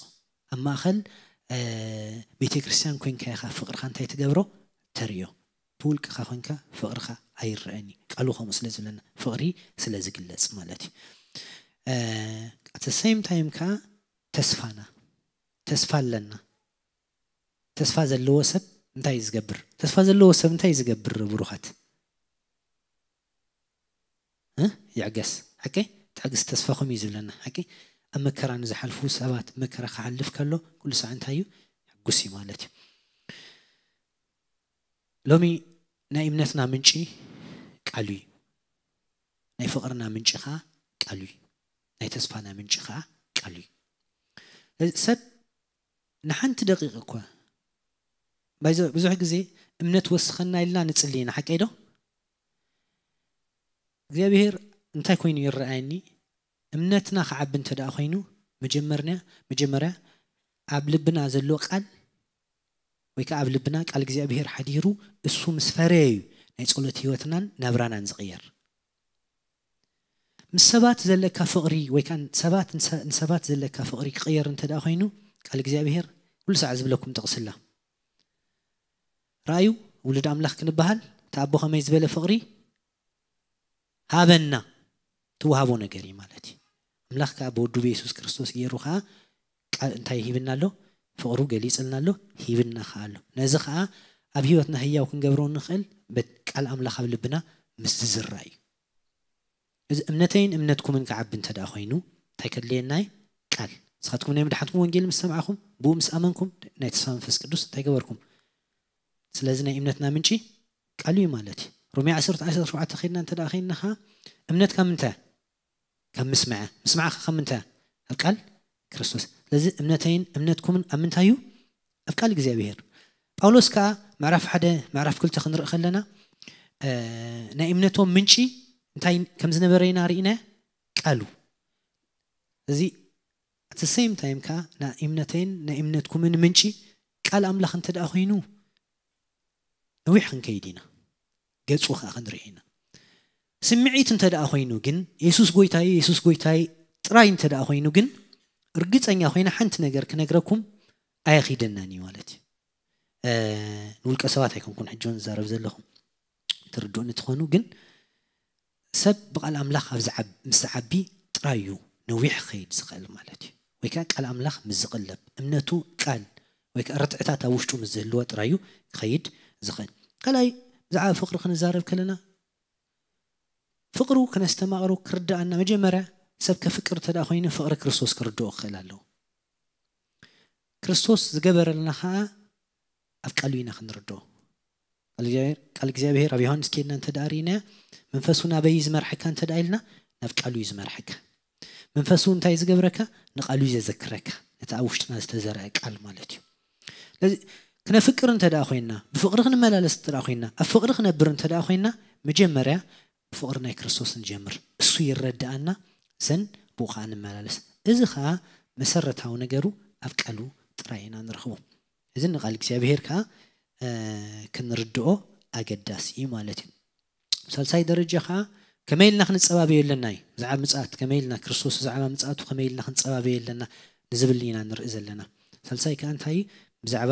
ኣብ ማእኸል ቤተ ክርስቲያን ኮንካ ኢኻ ፍቕርካ እንታይ ትገብሮ? ተርእዮ። ብውልቅኻ ኮንካ ፍቕርኻ ኣይረኣን እዩ። ቃሉ ከምኡ ስለ ዝብለና ፍቕሪ ስለ ዝግለጽ ማለት እዩ። ኣት ሰይም ታይም ከዓ ተስፋና ተስፋ ኣለና። ተስፋ ዘለዎ ሰብ እንታይ እዩ ዝገብር? ተስፋ ዘለዎ ሰብ እንታይ እዩ ዝገብር? ብሩኻት ይዕገስ። ሓቂ ትዕግስቲ ተስፋኹም እዩ ዝብለና። ሓቂ ኣብ መከራ ንዝሓልፉ ሰባት መከራ ክሓልፍ ከሎ ኩሉ ሳዕ እንታይ እዩ? ሕጉስ እዩ ማለት እዩ። ሎሚ ናይ እምነትና ምንጪ ቃሉ እዩ። ናይ ፍቕርና ምንጪ ከዓ ቃሉ እዩ። ናይ ተስፋና ምንጪ ከዓ ቃሉ እዩ። ሰብ ንሓንቲ ደቂቕ እኳ ባይዘ ብዙሕ ግዜ እምነት ወስኸና ኢልና ንጽሊ ኢና። ሓቀይ ዶ? እግዚኣብሔር እንታይ ኮይኑ ይረኣየኒ? እምነትና ክዓቢ እንተ ደኣ ኮይኑ መጀመርያ መጀመርያ ኣብ ልብና ዘሎ ቃል ወይ ከዓ ኣብ ልብና ቃል እግዚኣብሔር ሓዲሩ እሱ ምስ ፈረየ እዩ ናይ ጸሎት ህይወትናን ናብራናን ዝቕየር። ምስ ሰባት ዘለካ ፍቕሪ ወይ ከዓ ሰባት ንሰ- ንሰባት ዘለካ ፍቕሪ ክቕየር እንተ ደኣ ኮይኑ ቃል እግዚኣብሔር ኩሉ ሳዕ ዝብለኩም ጥቕስላ። ረኣዩ፣ ውሉድ ኣምላኽ ክንበሃል፣ እቲ ኣቦ ከመይ ዝበለ ፍቕሪ ሃበና፣ ትወሃቦ ነገር እዩ ማለት እዩ። ኣምላኽ ከኣ ብወዱ ብየሱስ ክርስቶስ ገይሩ ከኣ ቃል እንታይ ሂብና ኣሎ? ፍቕሩ ገሊጽልና ኣሎ፣ ሂብና ከኣ ኣሎ። ነዚ ከኣ ኣብ ህይወትና ህያው ክንገብሮ ንኽእል፣ በት-፣ ቃል ኣምላኽ ኣብ ልብና ምስ ዝዝራ እዩ። እዚ እምነተይን እምነትኩምን ክዓቢ እንተ ደኣ ኮይኑ፣ እንታይ ከድልየና እዩ? ቃል። ንስኻትኩም ናይ ምድሓንኩም ወንጌል ምስ ሰማዕኹም፣ ብኡ ምስ ኣመንኩም፣ ናይ ተስፋ መንፈስ ቅዱስ እንታይ ገበርኩም? ስለዚ ናይ እምነትና ምንጪ ቃሉ እዩ ማለት እዩ። ሮሜ ዓሰርተ ዓሰርተ ሸውዓተ ኸይድና እንተ ደኣ ኸይድና ኸዓ፣ እምነት ካብ ምንታይ? ካብ ምስማዕ። ምስማዕ ኸዓ ካብ ምንታይ? ካብ ቃል ክርስቶስ። ስለዚ እምነተይን እምነትኩምን ኣብ ምንታይ እዩ? ኣብ ቃል እግዚኣብሔር። ጳውሎስ ከኣ ምዕራፍ ሓደ ምዕራፍ ክልተ ክንርኢ ከለና፣ እ፣ ናይ እምነቶም ምንጪ እንታይ ከም ዝነበረ ኢና ርኢና፣ ቃሉ። እዚ at the same time ከኣ ናይ እምነተይን ናይ እምነትኩምን ምንጪ ቃል ኣምላኽ እንተ ደኣ ኮይኑ፣ ነዊሕ ክንከይድ ኢና። ገጹ ከኣ ክንርኢ ኢና። ስምዒት እንተ ደኣ ኮይኑ ግን፣ የሱስ ጎይታይ፣ የሱስ ጎይታይ ጥራይ እንተ ደኣ ኮይኑ ግን፣ ርግጸኛ ኮይነ ሓንቲ ነገር ክነግረኩም ኣየኺደናን እዩ ማለት እዩ። እ፣ ንውልቀ ሰባት ኣይኮንኩን ሕጂ እውን ዝዛረብ ዘለኹ፣ ትርድኡኒ ትኾኑ፣ ግን ሰብ ብቃል ኣምላኽ ኣብ ዝዓብ-፣ ምስ ዝዓቢ ጥራይ እዩ ነዊሕ ክኸይድ ዝኽእል ማለት እዩ። ወይ ከኣ ቃል ኣምላኽ ምስ ዝቕለብ፣ እምነቱ ቃል ወይ ከኣ ርትዕታት ኣብ ውሽጡ ምስ ዝህልዎ ጥራይ እዩ ክኸይድ ዝኽእል። ካልኣይ፣ ብዛዕባ ፍቕሪ ክንዛረብ ከለና፣ ፍቕሩ ክነስተማቕሮ ክርድኣና፣ መጀመርያ ሰብ ከፍቅር እንተ ደኣ ኮይኑ ፍቕሪ ክርስቶስ ክርድኦ ክኽእል ኣለዎ። ክርስቶስ ዝገበረልና ኸዓ ኣብ ቃሉ ኢና ክንርድኦ። ቃል እግዚኣብሔር፣ ቃል እግዚኣብሔር ኣብ ዮሃንስ ኬድና እንተ ደኣ ርኢናዮ፣ መንፈሱ ናበይ እዩ ዝመርሐካ እንተ ደኣ ኢልና፣ ናብ ቃሉ እዩ ዝመርሐካ። መንፈሱ እንታይ እዩ ዝገብረካ? ንቃሉ እዩ ዘዘክረካ። ነቲ ኣብ ውሽጥና ዝተዘርአ ቃል ማለት እዩ። ስለዚ ክነፍቅር እንተ ደኣ ኮይንና፣ ብፍቕሪ ክንመላለስ እንተ ደኣ ኮይንና፣ ኣብ ፍቕሪ ክነብር እንተ ደኣ ኮይንና፣ መጀመርያ ብፍቕሪ ናይ ክርስቶስ ንጀምር። እሱ ይረድኣና፣ ዘን ብኡ ኸዓ ንመላለስ። እዚ ኸዓ መሰረታዊ ነገሩ ኣብ ቃሉ ጥራይ ኢና ንረኽቦ። እዚ ንቃል እግዚኣብሔር ከኣ፣ እ፣ ክንርድኦ ኣገዳሲ እዩ ማለት እዩ። ሳልሳይ ደረጃ ከኣ ከመይ ኢልና ክንጸባበዮ ኣለና እዩ። ብዛዕባ ምጽኣት ከመይ ኢልና፣ ክርስቶስ ብዛዕባ ምጽኣቱ ከመይ ኢልና ክንጸባበዮ ኣለና ንዝብል ኢና ንርኢ ዘለና። ሳልሳይ ከኣ እንታይ እዩ? ብዛዕባ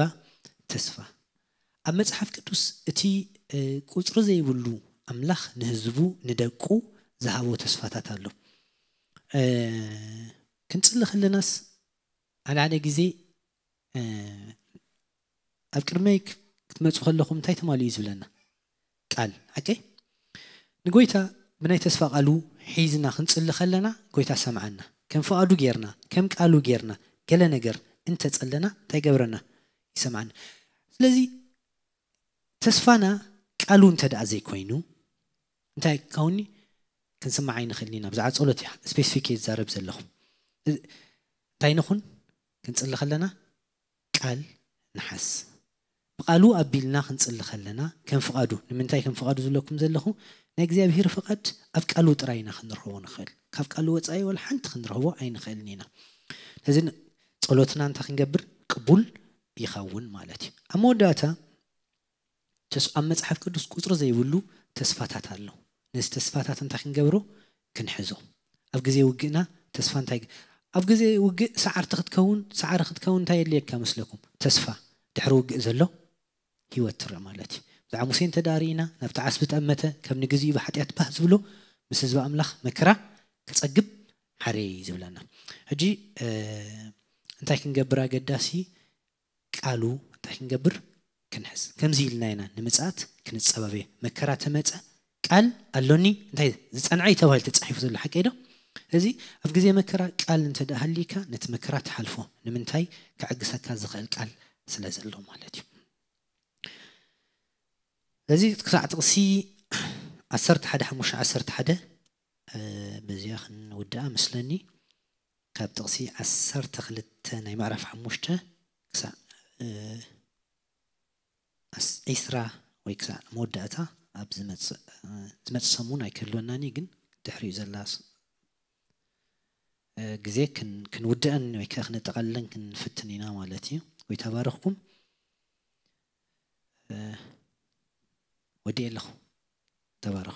ተስፋ። ኣብ መጽሓፍ ቅዱስ እቲ፣ እ፣ ቁጽሪ ዘይብሉ ኣምላኽ ንህዝቡ፣ ንደቁ ዝሃቦ ተስፋታት ኣሎ። እ፣ ክንጽሊ ከለናስ ሓደ ሓደ ግዜ፣ እ፣ ኣብ ቅድመይ ክ-፣ ክትመጹ ከለኹም እንታይ ተማልኡ እዩ ዝብለና? ቃል፣ ሓቀይ? ንጎይታ ብናይ ተስፋ ቃሉ ሒዝና ክንጽሊ ከለና፣ ጎይታ ሰምዓና። ከም ፍቓዱ ጌርና፣ ከም ቃሉ ጌርና፣ ገለ ነገር እንተጸለና፣ እንታይ ገብረና? ይሰምዓና። ስለዚ ተስፋና ቃሉ እንተ ደኣ ዘይኮይኑ፣ እንታይ ክኸውን? ክንስማዕ ኣይንኽእልን ኢና። ብዛዕባ ጸሎት እያ ስፔሲፊክ እየ ዝዛረብ ዘለኹ። እንታይ ንኹን? ክንጽሊ ከለና ቃል ንሓዝ። ብቃሉ ኣቢልና ክንጽሊ ከለና ከም ፍቓዱ፣ ንምንታይ ከም ፍቓዱ ዝብለኩም ዘለኹ? ናይ እግዚኣብሔር ፍቓድ ኣብ ቃሉ ጥራይ ኢና ክንረኽቦ ንኽእል። ካብ ቃሉ ወጻኢ ወላ ሓንቲ ክንረኽቦ ኣይንኽእልን ኢና። ስለዚ ን-፣ ጸሎትና እንታይ ክንገብር? ቅቡል ይኸውን ማለት እዩ። ኣብ መወዳእታ ተስ-፣ ኣብ መጽሓፍ ቅዱስ ቁጽሪ ዘይብሉ ተስፋታት ኣሎ። ነዚ ተስፋታት እንታይ ክንገብሮ? ክንሕዞ። ኣብ ግዜ ውግእና ተስፋ እንታይ ግ-፣ ኣብ ግዜ ውግእ ሰዓርቲ ክትከውን፣ ሰዓሪ ክትከውን እንታይ የድልየካ መስለኩም? ተስፋ። ድሕሪ ውግእ ዘሎ ህይወት ትረአ ማለት እዩ። ብዛዕባ ሙሴ እንተ ደኣ ርኢና፣ ናብቲ ዓስቢ ጠመተ፣ ካብ ንግዚኡ ብሓጢኣት ባህ ዝብሎ፣ ምስ ህዝቢ ኣምላኽ መከራ ክጸግብ ሓረየ እዩ ዝብለና። ሕጂ፣ እ፣ እንታይ ክንገብር ኣገዳሲ? ቃሉ እንታይ ክንገብር? ክንሕዝ። ከምዚ ኢልና ኢና ንምጽኣት ክንጸባበዮ። መከራ ተመጸ፣ ቃል ኣሎኒ፣ እንታይ ዝጸንዐ እዩ ተባሂሉ ተጻሒፉ ዘሎ ሓቂ ዶ? እዚ ኣብ ግዜ መከራ ቃል እንተ ደኣ ሃልይካ፣ ነቲ መከራ ትሓልፎ። ንምንታይ? ከዕግሰካ ዝኽእል ቃል ስለ ዘሎ ማለት እዩ። እዚ ክሳዕ ጥቕሲ ዓሰርተ ሓደ፣ ሓሙሽተ ዓሰርተ ሓደ፣ እ፣ በዚኣ ክንውድኣ መስለኒ። ካብ ጥቕሲ ዓሰርተ ክልተ ናይ ምዕራፍ ሓሙሽተ ክሳዕ፣ እ፣ ኣስ-፣ ዒስራ ወይ ክሳዕ መወዳእታ ኣብ ዝመጽእ፣ እ፣ ዝመጽእ ሰሙን ኣይክህልወናን እዩ፣ ግን ድሕሪኡ ዘላ ስ-፣ እ፣ ግዜ ክን-፣ ክንውድአን ወይ ከኣ ክነጠቓልለን ክንፍትን ኢና ማለት እዩ። ጎይታ ባርኽኩም። እ፣ ወዲኤ ኣለኹ። ተባረኹ።